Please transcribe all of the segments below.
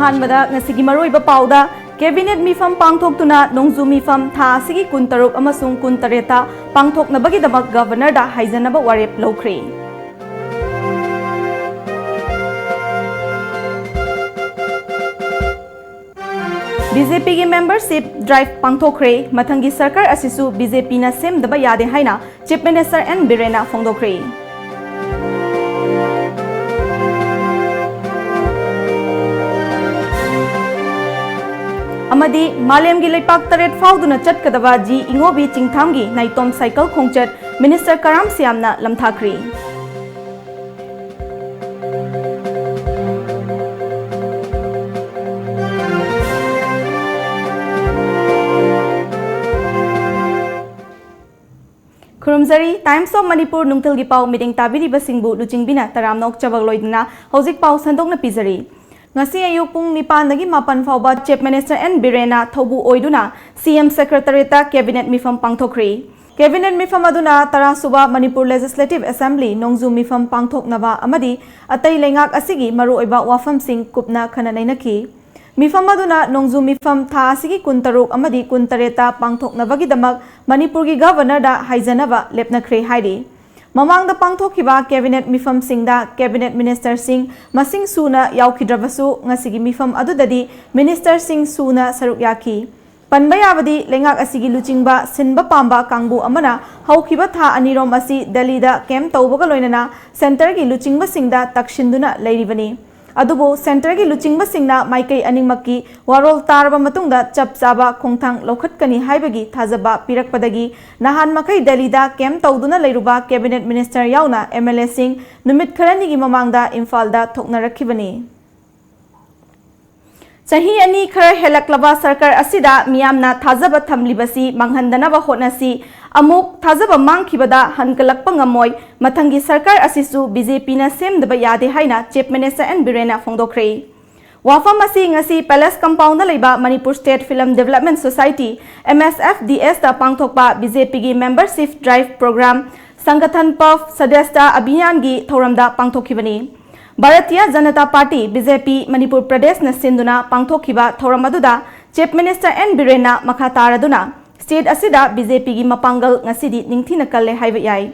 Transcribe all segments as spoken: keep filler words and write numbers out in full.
ꯑꯍꯥꯟꯕꯗ ꯉꯁꯤꯒꯤ ꯃꯔꯨꯑꯣꯏꯕ ꯄꯥꯎꯗ, ꯀꯦꯕꯤꯅꯦꯠ ꯃꯤꯐꯝ ꯄꯥꯡꯊꯣꯛꯇꯨꯅ ꯅꯣꯡꯖꯨ ꯃꯤꯐꯝ ꯊꯥ ꯑꯁꯤꯒꯤ ꯀꯨꯟꯇꯔꯨꯛ ꯑꯃꯁꯨꯡ ꯀꯨꯟꯇꯔꯦꯠꯇ ꯄꯥꯡꯊꯣꯛꯅꯕꯒꯤꯗꯃꯛ ꯒꯕꯔꯅꯔꯗ ꯍꯥꯏꯖꯅꯕ ꯋꯥꯔꯦꯞ ꯂꯧꯈ꯭ꯔꯦ꯫ ꯕꯤ ꯖꯦ ꯄꯤꯒꯤ ꯃꯦꯝꯕꯔꯁꯤꯞ ꯗ꯭ꯔꯥꯏꯚ ꯄꯥꯡꯊꯣꯛꯈ꯭ꯔꯦ꯫ ꯃꯊꯪꯒꯤ ꯁꯔꯀꯥꯔ ꯑꯁꯤꯁꯨ ꯕꯤ ꯖꯦ ꯄꯤꯅ ꯁꯦꯝꯗꯕ ꯌꯥꯗꯦ ꯍꯥꯏꯅ ꯆꯤꯐ ꯃꯤꯅꯤꯁꯇꯔ ꯑꯦꯟ ꯕꯤꯔꯦꯟꯅ ꯐꯣꯡꯗꯣꯛꯈ꯭ꯔꯦ꯫ ꯑꯃꯗꯤ ꯃꯥꯂꯦꯝꯒꯤ ꯂꯩꯄꯥꯛ ꯇꯔꯦꯠ ꯐꯥꯎꯗꯨꯅ ꯆꯠꯀꯗꯕ ꯖꯤ ꯏꯉꯣꯕꯤ ꯆꯤꯡꯊꯥꯝꯒꯤ ꯅꯥꯏꯇꯣꯝ ꯁꯥꯏꯀꯜ ꯈꯣꯡꯆꯠ ꯃꯤꯅꯤꯁꯇꯔ ꯀꯔꯥꯝ ꯁꯤꯌꯥꯝꯅ ꯂꯝꯊꯥꯈ꯭ꯔꯤ꯫ ꯈꯨꯔꯨꯝꯖꯔꯤ꯫ Times of Manipur ꯅꯨꯡꯊꯤꯜꯒꯤ ꯄꯥꯎ ꯃꯤꯠꯌꯦꯡ ꯇꯥꯕꯤꯔꯤꯕꯁꯤꯡꯕꯨ ꯂꯨꯆꯤꯡꯕꯤꯅ ꯇꯔꯥꯝꯅ ꯑꯣꯛꯆꯕ ꯂꯣꯏꯗꯅ ꯍꯧꯖꯤꯛ ꯄꯥꯎ ꯁꯟꯗꯣꯛꯅ ꯄꯤꯖꯔꯤ꯫ ꯉꯁꯤ ꯑꯌꯨꯛ ꯄꯨꯡ ꯅꯤꯄꯥꯟꯗꯒꯤ ꯃꯥꯄꯟ ꯐꯥꯎꯕ ꯆꯤꯐ ꯃꯤꯅꯤꯁꯇꯔ ꯑꯦꯟ ꯕꯤꯔꯦꯟꯅ ꯊꯧꯕꯨ ꯑꯣꯏꯗꯨꯅ ꯁꯤ ꯑꯦꯝ ꯁꯦꯀ꯭ꯔꯦꯇꯔꯤꯌꯦꯠꯇ ꯀꯦꯕꯤꯅꯦꯠ ꯃꯤꯐꯝ ꯄꯥꯡꯊꯣꯛꯈ꯭ꯔꯤ꯫ ꯀꯦꯕꯤꯅꯦꯠ ꯃꯤꯐꯝ ꯑꯗꯨꯅ ꯇꯔꯥꯁꯨꯕ ꯃꯅꯤꯄꯨꯔ ꯂꯦꯖꯤꯁꯂꯦꯇꯤꯚ ꯑꯦꯁꯦꯝꯕ꯭ꯂꯤ ꯅꯣꯡꯖꯨ ꯃꯤꯐꯝ ꯄꯥꯡꯊꯣꯛꯅꯕ ꯑꯃꯗꯤ ꯑꯇꯩ ꯂꯩꯉꯥꯛ ꯑꯁꯤꯒꯤ ꯃꯔꯨꯑꯣꯏꯕ ꯋꯥꯐꯝꯁꯤꯡ ꯀꯨꯞꯅ ꯈꯟꯅ ꯅꯩꯅꯈꯤ꯫ ꯃꯤꯐꯝ ꯑꯗꯨꯅ ꯅꯣꯡꯖꯨ ꯃꯤꯐꯝ ꯊꯥ ꯑꯁꯤꯒꯤ ꯀꯨꯟꯇꯔꯨꯛ ꯑꯃꯗꯤ ꯀꯨꯟꯇꯔꯦꯠꯇ ꯄꯥꯡꯊꯣꯛꯅꯕꯒꯤꯗꯃꯛ ꯃꯅꯤꯄꯨꯔꯒꯤ ꯒꯕꯔꯅꯔꯗ ꯍꯥꯏꯖꯅꯕ ꯂꯦꯞꯅꯈ꯭ꯔꯦ ꯍꯥꯏꯔꯤ꯫ ꯃꯃꯥꯡꯗ ꯄꯥꯡꯊꯣꯛꯈꯤꯕ ꯀꯦꯕꯤꯅꯦꯠ ꯃꯤꯐꯝꯁꯤꯡꯗ ꯀꯦꯕꯤꯅꯦꯠ ꯃꯤꯅꯤꯁꯇꯔꯁꯤꯡ ꯃꯁꯤꯡ ꯁꯨꯅ ꯌꯥꯎꯈꯤꯗ꯭ꯔꯕꯁꯨ, ꯉꯁꯤꯒꯤ ꯃꯤꯐꯝ ꯑꯗꯨꯗꯗꯤ ꯃꯤꯅꯤꯁꯇꯔꯁꯤꯡ ꯁꯨꯅ ꯁꯔꯨꯛ ꯌꯥꯈꯤ꯫ ꯄꯟꯕ ꯌꯥꯕꯗꯤ, ꯂꯩꯉꯥꯛ ꯑꯁꯤꯒꯤ ꯂꯨꯆꯤꯡꯕ ꯁꯤꯟꯕ ꯄꯥꯝꯕ ꯀꯥꯡꯕꯨ ꯑꯃꯅ ꯍꯧꯈꯤꯕ ꯊꯥ ꯑꯅꯤꯔꯣꯝ ꯑꯁꯤ ꯗꯦꯜꯂꯤꯗ ꯀꯦꯝꯞ ꯇꯧꯕꯒ ꯂꯣꯏꯅꯅ ꯁꯦꯟꯇꯔꯒꯤ ꯂꯨꯆꯤꯡꯕꯁꯤꯡꯗ ꯇꯛꯁꯤꯟꯗꯨꯅ ꯂꯩꯔꯤꯕꯅꯤ꯫ ꯑꯗꯨꯕꯨ ꯁꯦꯟꯇꯔꯒꯤ ꯂꯨꯆꯤꯡꯕꯁꯤꯡꯅ ꯃꯥꯏꯀꯩ ꯑꯅꯤꯃꯛꯀꯤ ꯋꯥꯔꯣꯜ ꯇꯥꯔꯕ ꯃꯇꯨꯡꯗ ꯆꯞ ꯆꯥꯕ ꯈꯣꯡꯊꯥꯡ ꯂꯧꯈꯠꯀꯅꯤ ꯍꯥꯏꯕꯒꯤ ꯊꯥꯖꯕ ꯄꯤꯔꯛꯄꯗꯒꯤ ꯅꯍꯥꯟ ꯃꯈꯩ ꯗꯦꯜꯂꯤꯗ ꯀꯦꯝꯞ ꯇꯧꯗꯨꯅ ꯂꯩꯔꯨꯕ ꯀꯦꯕꯤꯅꯦꯠ ꯃꯤꯅꯤꯁꯇꯔ ꯌꯥꯎꯅ ꯑꯦꯝ ꯑꯦꯜ ꯑꯦꯁꯤꯡ ꯅꯨꯃꯤꯠ ꯈꯔꯅꯤꯒꯤ ꯃꯃꯥꯡꯗ ꯏꯝꯐꯥꯜꯗ ꯊꯣꯛꯅꯔꯛꯈꯤꯕꯅꯤ꯫ ꯆꯍꯤ ꯑꯅꯤ ꯈꯔ ꯍꯦꯜꯂꯛꯂꯕ ꯁꯔꯀꯥꯔ ꯑꯁꯤꯗ ꯃꯤꯌꯥꯝꯅ ꯊꯥꯖꯕ ꯊꯝꯂꯤꯕꯁꯤ ꯃꯥꯡꯍꯟꯗꯅꯕ ꯍꯣꯠꯅꯁꯤ꯫ ꯑꯃꯨꯛ ꯊꯥꯖꯕ ꯃꯥꯡꯈꯤꯕꯗ ꯍꯟꯒꯠꯂꯛꯄ ꯉꯝꯃꯣꯏ꯫ ꯃꯊꯪꯒꯤ ꯁꯔꯀꯥꯔ ꯑꯁꯤꯁꯨ ꯕꯤ ꯖꯦ ꯄꯤꯅ ꯁꯦꯝꯗꯕ ꯌꯥꯗꯦ ꯍꯥꯏꯅ ꯆꯤꯐ ꯃꯤꯅꯤꯁꯇꯔ ꯑꯦꯟ ꯕꯤꯔꯦꯟꯅ ꯐꯣꯡꯗꯣꯛꯈ꯭ꯔꯦ꯫ ꯋꯥꯐꯝ ꯑꯁꯤ ꯉꯁꯤ ꯄꯦꯂꯦꯁ ꯀꯝꯄꯥꯎꯟꯗ ꯂꯩꯕ Manipur state film development society, M S F D ꯑꯦꯁꯇ ꯄꯥꯡꯊꯣꯛꯄ ꯕꯤ ꯖꯦ ꯄꯤꯒꯤ ꯃꯦꯝꯕꯔꯁꯤꯞ ꯗ꯭ꯔꯥꯏꯚ ꯄ꯭ꯔꯣꯒ꯭ꯔꯥꯝ ꯁꯪꯒꯊꯟ ꯄꯔꯚ ꯁꯗꯁ꯭ꯇ ꯑꯚꯤꯌꯥꯟꯒꯤ ꯊꯧꯔꯝꯗ ꯄꯥꯡꯊꯣꯛꯈꯤꯕꯅꯤ꯫ Bharatiya Janata party, B J P, Manipur ꯄ꯭ꯔꯗꯦꯁꯅ ꯁꯤꯟꯗꯨꯅ ꯄꯥꯡꯊꯣꯛꯈꯤꯕ ꯊꯧꯔꯝ ꯑꯗꯨꯗ ꯆꯤꯐ ꯃꯤꯅꯤꯁꯇꯔ ꯑꯦꯟ ꯕꯤꯔꯦꯟꯅ ꯃꯈꯥ ꯇꯥꯔꯗꯨꯅ ꯁ꯭ꯇꯦꯠ ꯑꯁꯤꯗ ꯕꯤ ꯖꯦ ꯄꯤꯒꯤ ꯃꯄꯥꯡꯒꯜ ꯉꯁꯤꯗꯤ ꯅꯤꯡꯊꯤꯅ ꯀꯜꯂꯦ ꯍꯥꯏꯕ ꯌꯥꯏ꯫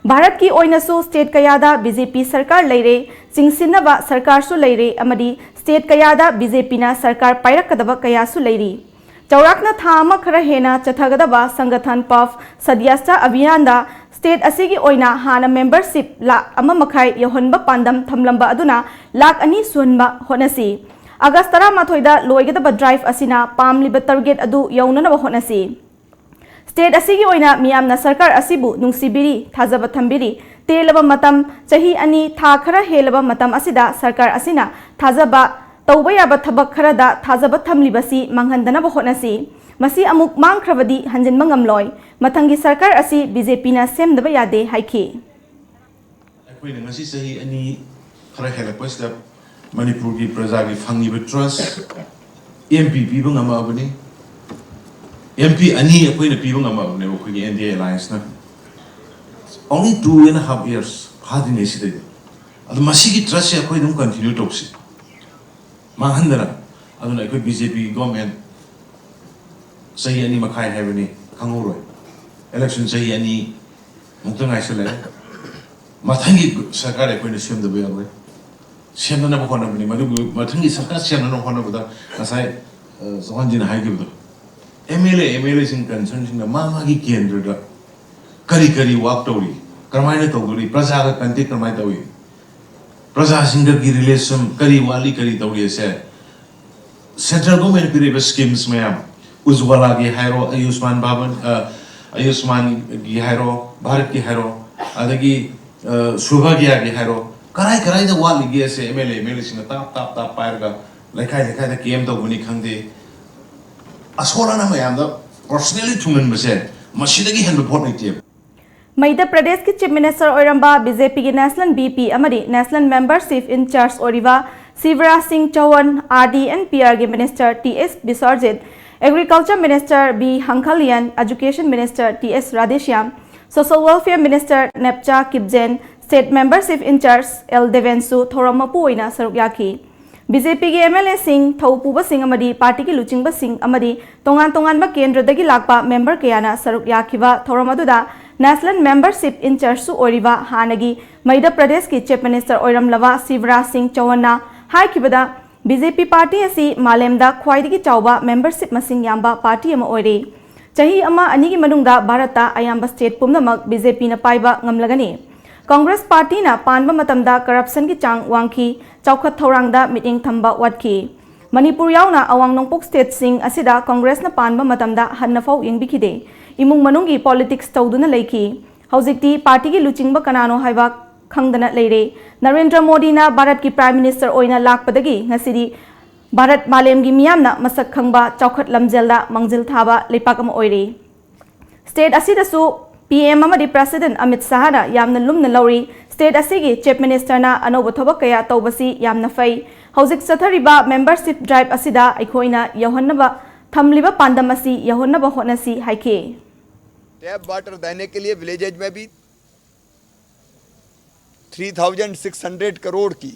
ꯚꯥꯔꯠꯀꯤ ꯑꯣꯏꯅꯁꯨ ꯁ꯭ꯇꯦꯠ ꯀꯌꯥꯗ ꯕꯤ ꯖꯦ ꯄꯤ ꯁꯔꯀꯥꯔ ꯂꯩꯔꯦ, ꯆꯤꯡꯁꯤꯟꯅꯕ ꯁꯔꯀꯥꯔꯁꯨ ꯂꯩꯔꯦ ꯑꯃꯗꯤ ꯁ꯭ꯇꯦꯠ ꯀꯌꯥꯗ ꯕꯤ ꯖꯦ ꯄꯤꯅ ꯁꯔꯀꯥꯔ ꯄꯥꯏꯔꯛꯀꯗꯕ ꯀꯌꯥꯁꯨ ꯂꯩꯔꯤ꯫ ꯆꯥꯎꯔꯥꯛꯅ ꯊꯥ ꯑꯃ ꯈꯔ ꯍꯦꯟꯅ ꯆꯠꯊꯒꯗꯕ ꯁꯪꯒꯊꯟ ꯄꯐ ꯁꯗ꯭ꯌꯥꯁꯇ ꯑꯚꯤꯌꯥꯟꯗ ꯁ꯭ꯇꯦꯠ ꯑꯁꯤꯒꯤ ꯑꯣꯏꯅ ꯍꯥꯟꯅ ꯃꯦꯝꯕꯔꯁꯤꯞ ꯂꯥꯈ ꯑꯃ ꯃꯈꯥꯏ ꯌꯧꯍꯟꯕ ꯄꯥꯟꯗꯝ ꯊꯝꯂꯝꯕ ꯑꯗꯨꯅ ꯂꯥꯈ ꯑꯅꯤ ꯁꯨꯍꯟꯕ ꯍꯣꯠꯅꯁꯤ꯫ ꯑꯥꯒꯁ ꯇꯔꯥꯃꯥꯊꯣꯏꯗ ꯂꯣꯏꯒꯗꯕ ꯗ꯭ꯔꯥꯏꯚ ꯑꯁꯤꯅ ꯄꯥꯝꯂꯤꯕ ꯇꯥꯔꯒꯦꯠ ꯑꯗꯨ ꯌꯧꯅꯅꯕ ꯍꯣꯠꯅꯁꯤ꯫ ꯁ꯭ꯇꯦꯠ ꯑꯁꯤꯒꯤ ꯑꯣꯏꯅ ꯃꯤꯌꯥꯝꯅ ꯁꯔꯀꯥꯔ ꯑꯁꯤꯕꯨ ꯅꯨꯡꯁꯤꯕꯤꯔꯤ, ꯊꯥꯖꯕ ꯊꯝꯕꯤꯔꯤ꯫ ꯇꯦꯜꯂꯕ ꯃꯇꯝ, ꯆꯍꯤ ꯑꯅꯤ ꯊꯥ ꯈꯔ ꯍꯦꯜꯂꯕ ꯃꯇꯝ ꯑꯁꯤꯗ ꯁꯔꯀꯥꯔ ꯑꯁꯤꯅ ꯊꯥꯖꯕ, ꯇꯧꯕ ꯌꯥꯕ ꯊꯕꯛ ꯈꯔꯗ ꯊꯥꯖꯕ ꯊꯝꯂꯤꯕꯁꯤ ꯃꯥꯡꯍꯟꯗꯅꯕ ꯍꯣꯠꯅꯁꯤ꯫ ꯃꯁꯤ ꯑꯃꯨꯛ ꯃꯥꯡꯈ꯭ꯔꯕꯗꯤ ꯍꯟꯖꯤꯟꯕ ꯉꯝꯂꯣꯏ꯫ ꯃꯊꯪꯒꯤ ꯁꯔꯀꯥꯔ ꯑꯁꯤ ꯕꯤ ꯖꯦ ꯄꯤꯅ ꯁꯦꯝꯗꯕ ꯌꯥꯗꯦ ꯍꯥꯏꯈꯤ꯫ ꯑꯩꯈꯣꯏꯅ ꯉꯁꯤ ꯆꯍꯤ ꯑꯅꯤ ꯈꯔ ꯍꯦꯜꯂꯛꯄꯁꯤꯗ ꯃꯅꯤꯄꯨꯔꯒꯤ ꯄ꯭ꯔꯖꯥꯒꯤ ꯐꯪꯉꯤꯕ ꯇ꯭ꯔꯁ ꯑꯦꯝ ꯄꯤ ꯄꯤꯕ ꯉꯝꯃꯛꯑꯕꯅꯤ꯫ ꯑꯦꯝ ꯄꯤ ꯑꯅꯤ ꯑꯩꯈꯣꯏꯅ ꯄꯤꯕ ꯉꯝꯃꯛꯑꯕꯅꯦꯕ ꯑꯩꯈꯣꯏꯒꯤ ꯑꯦꯟ ꯗꯤ ꯑꯦ ꯑꯦꯂꯥꯌꯟꯁꯅ꯫ Only two and a half years ꯐꯥꯗ꯭ꯔꯤꯉꯩꯁꯤꯗꯩꯗ꯫ ꯑꯗꯣ ꯃꯁꯤꯒꯤ ꯇ꯭ꯔꯁꯁꯦ ꯑꯩꯈꯣꯏ ꯑꯗꯨꯝ ꯀꯟꯇꯤꯅ꯭ꯌꯨ ꯇꯧꯁꯤ꯫ ꯃꯥꯡꯍꯟꯗꯅ꯫ ꯑꯗꯨꯅ ꯑꯩꯈꯣꯏ ꯕꯤ ꯖꯦ ꯄꯤ ꯒꯣꯔꯃꯦꯟ ꯆꯍꯤ ꯑꯅꯤ ꯃꯈꯥꯏ ꯍꯥꯏꯕꯅꯤ, ꯈꯪꯍꯧꯔꯣꯏ꯫ ꯏꯂꯦꯛꯁꯟ ꯆꯍꯤ ꯑꯅꯤ ꯃꯨꯛꯇ ꯉꯥꯏꯁꯜꯂꯛꯑꯦ꯫ ꯃꯊꯪꯒꯤ ꯁꯔꯀꯥꯔ ꯑꯩꯈꯣꯏꯅ ꯁꯦꯝꯗꯕ ꯌꯥꯔꯣꯏ꯫ ꯁꯦꯝꯅꯅꯕ ꯍꯣꯠꯅꯕꯅꯤ꯫ ꯃꯗꯨꯕꯨ ꯃꯊꯪꯒꯤ ꯁꯔꯀꯥꯔ ꯁꯦꯝꯅꯅꯕ ꯍꯣꯠꯅꯕꯗ ꯉꯁꯥꯏ, ꯑ, ꯆꯧꯍꯥꯟꯖꯤꯅ ꯍꯥꯏꯈꯤꯕꯗꯣ, M L A, M L ꯑꯦꯁꯤꯡ, ꯀꯟꯁꯔꯟꯁꯤꯡꯅ ꯃꯥ ꯃꯥꯒꯤ ꯀꯦꯟꯗ꯭ꯔꯗ ꯀꯔꯤ ꯀꯔꯤ ꯋꯥꯛ ꯇꯧꯔꯤ, ꯀꯔꯝꯍꯥꯏꯅ ꯇꯧꯗꯣꯔꯤ, ꯄ꯭ꯔꯖꯥꯒ ꯀꯟꯇꯦꯛ ꯀꯔꯝꯍꯥꯏꯅ ꯇꯧꯏ, ꯄ꯭ꯔꯖꯥꯁꯤꯡꯒꯒꯤ ꯔꯤꯂꯦꯁꯟ ꯀꯔꯤ ꯋꯥꯠꯂꯤ, ꯀꯔꯤ ꯇꯧꯔꯤ ꯑꯁꯦ ꯁꯦꯟꯇ꯭ꯔꯦꯜ ꯒꯣꯔꯃꯦꯟ ꯄꯤꯔꯛꯏꯕ ꯁ꯭ꯀꯤꯝꯁ ꯃꯌꯥꯝ, ꯎꯖ꯭ꯋꯥꯂꯥꯒꯤ ꯍꯥꯏꯔꯣ, ꯑꯌꯨꯁꯃꯥꯟ ꯚꯥꯕꯟ, ꯑ, ꯑꯌꯨꯁꯃꯥꯟꯒꯤ ꯍꯥꯏꯔꯣ, ꯚꯥꯔꯠꯀꯤ ꯍꯥꯏꯔꯣ, ꯑꯗꯒꯤ, ꯑ, ꯁꯨꯚꯥꯒ꯭ꯌꯥꯒꯤ ꯍꯥꯏꯔꯣ, ꯀꯔꯥꯏ ꯀꯔꯥꯏꯗ ꯋꯥꯠꯂꯤꯒꯦ ꯑꯁꯦ M L A, M L ꯑꯦꯁꯤꯡꯅ ꯇꯥꯞ ꯇꯥꯞ ꯇꯥꯞ ꯄꯥꯏꯔꯒ ꯂꯩꯀꯥꯏ ꯂꯩꯀꯥꯏꯗ ꯀꯦꯝ ꯇꯧꯕꯅꯤ ꯈꯪꯗꯦ, ꯑꯁꯣꯜ ꯑꯅꯥ ꯃꯌꯥꯝꯗ ꯄꯔꯁꯅꯦꯜꯂꯤ ꯊꯨꯡꯍꯟꯕꯁꯦ, ꯃꯁꯤꯗꯒꯤ ꯍꯦꯟꯕ ꯄꯣꯠ ꯂꯩꯇꯦꯕ꯫ ꯃꯩꯙ꯭ꯌ ꯄ꯭ꯔꯗꯦꯁꯀꯤ ꯆꯤꯐ ꯃꯤꯅꯤꯁꯇꯔ ꯑꯣꯏꯔꯝꯕ ꯕꯤ ꯖꯦ ꯄꯤꯒꯤ ꯅꯦꯁꯅꯦꯜ ꯚꯤ ꯄꯤ ꯑꯃꯗꯤ national member chief in charge ꯑꯣꯏꯔꯤꯕ Shivraj Singh Chouhan, R D N P ꯑꯥꯔꯒꯤ minister T S Biswajit, agriculture minister B Hangkhalian, education minister T S Radheshyam, social welfare minister Nemcha Kipgen, State Membership in Charge L Devensu ꯊꯧꯔꯝ ꯃꯄꯨ ꯑꯣꯏꯅ ꯁꯔꯨꯛ ꯌꯥꯈꯤ꯫ BJPꯒꯤ MLAꯁꯤꯡ, ꯊꯧ ꯄꯨꯕꯁꯤꯡ ꯑꯃꯗꯤ ꯄꯥꯔꯇꯤꯒꯤ ꯂꯨꯆꯤꯡꯕꯁꯤꯡ ꯑꯃꯗꯤ ꯇꯣꯉꯥꯟ ꯇꯣꯉꯥꯟꯕ ꯀꯦꯟꯗ꯭ꯔꯗꯒꯤ ꯂꯥꯛꯄ member ꯀꯌꯥꯅ ꯁꯔꯨꯛ ꯌꯥꯈꯤꯕ ꯊꯧꯔꯝ ꯑꯗꯨꯗ National Membership in Chargeꯁꯨ ꯑꯣꯏꯔꯤꯕ ꯍꯥꯟꯅꯒꯤ ꯃꯩꯙ꯭ꯌ ꯄ꯭ꯔꯗꯦꯁꯀꯤ Chief Minister ꯑꯣꯏꯔꯝꯂꯕ ꯁꯤꯕꯔꯥꯖ ꯁꯤꯡ ꯆꯧꯍꯥꯟꯅ ꯍꯥꯏꯈꯤꯕꯗ, BJP party ꯑꯁꯤ ꯃꯥꯂꯦꯝꯗ ꯈ꯭ꯋꯥꯏꯗꯒꯤ ꯆꯥꯎꯕ membership ꯃꯁꯤꯡ ꯌꯥꯝꯕ party ꯑꯃ ꯑꯣꯏꯔꯦ꯫ ꯆꯍꯤ ꯑꯃ ꯑꯅꯤꯒꯤ ꯃꯅꯨꯡꯗ ꯚꯥꯔꯠꯇ ꯑꯌꯥꯝꯕ state ꯄꯨꯝꯅꯃꯛ BJPꯅ ꯄꯥꯏꯕ ꯉꯝꯂꯒꯅꯤ꯫ Congress partyꯅ ꯄꯥꯟꯕ ꯃꯇꯝꯗ corruptionꯒꯤ ꯆꯥꯡ ꯋꯥꯡꯈꯤ, ꯆꯥꯎꯈꯠ ꯊꯧꯔꯥꯡꯗ ꯃꯤꯠꯌꯦꯡ ꯊꯝꯕ ꯋꯥꯠꯈꯤ꯫ ꯃꯅꯤꯄꯨꯔ ꯌꯥꯎꯅ ꯑꯋꯥꯡ ꯅꯣꯡꯄꯣꯛ stateꯁꯤꯡ ꯑꯁꯤꯗ Congressꯅ ꯄꯥꯟꯕ ꯃꯇꯝꯗ ꯍꯟꯅꯐꯥꯎ ꯌꯦꯡꯕꯤꯈꯤꯗꯦ꯫ ꯏꯃꯨꯡ ꯃꯅꯨꯡꯒꯤ politics ꯇꯧꯗꯨꯅ ꯂꯩꯈꯤ꯫ ꯍꯧꯖꯤꯛꯇꯤ partyꯒꯤ ꯂꯨꯆꯤꯡꯕ ꯀꯅꯥꯅꯣ ꯍꯥꯏꯕ ꯈꯪꯗꯅ ꯂꯩꯔꯦ꯫ ꯅꯔꯦꯟꯗ꯭ꯔ ꯃꯣꯗꯤꯅ ꯚꯥꯔꯠꯀꯤ Prime Minister ꯑꯣꯏꯅ ꯂꯥꯛꯄꯗꯒꯤ ꯉꯁꯤꯗꯤ ꯚꯥꯔꯠ ꯃꯥꯂꯦꯝꯒꯤ ꯃꯤꯌꯥꯝꯅ ꯃꯁꯛ ꯈꯪꯕ, ꯆꯥꯎꯈꯠ ꯂꯝꯖꯦꯜꯗ ꯃꯥꯡꯖꯤꯜ ꯊꯥꯕ ꯂꯩꯄꯥꯛ ꯑꯃ ꯑꯣꯏꯔꯦ꯫ State ꯑꯁꯤꯗꯁꯨ PM ꯑꯃꯗꯤ President ꯑꯃꯤꯠ ꯁꯥꯍꯅ ꯌꯥꯝꯅ ꯂꯨꯝꯅ ꯂꯧꯔꯤ꯫ State ꯑꯁꯤꯒꯤ Chief Ministerꯅ ꯑꯅꯧꯕ ꯊꯕꯛ ꯀꯌꯥ ꯇꯧꯕꯁꯤ ꯌꯥꯝꯅ ꯐꯩ꯫ ꯍꯧꯖꯤꯛ ꯆꯠꯊꯔꯤꯕ membership drive ꯑꯁꯤꯗ ꯑꯩꯈꯣꯏꯅ ꯌꯧꯍꯟꯅꯕ ꯊꯝꯂꯤꯕ ꯄꯥꯟꯗꯝ ꯑꯁꯤ ꯌꯧꯍꯟꯅꯕ ꯍꯣꯠꯅꯁꯤ ꯍꯥꯏꯈꯤ꯫ Tap water देने के लिए villages में भी three thousand six hundred crore की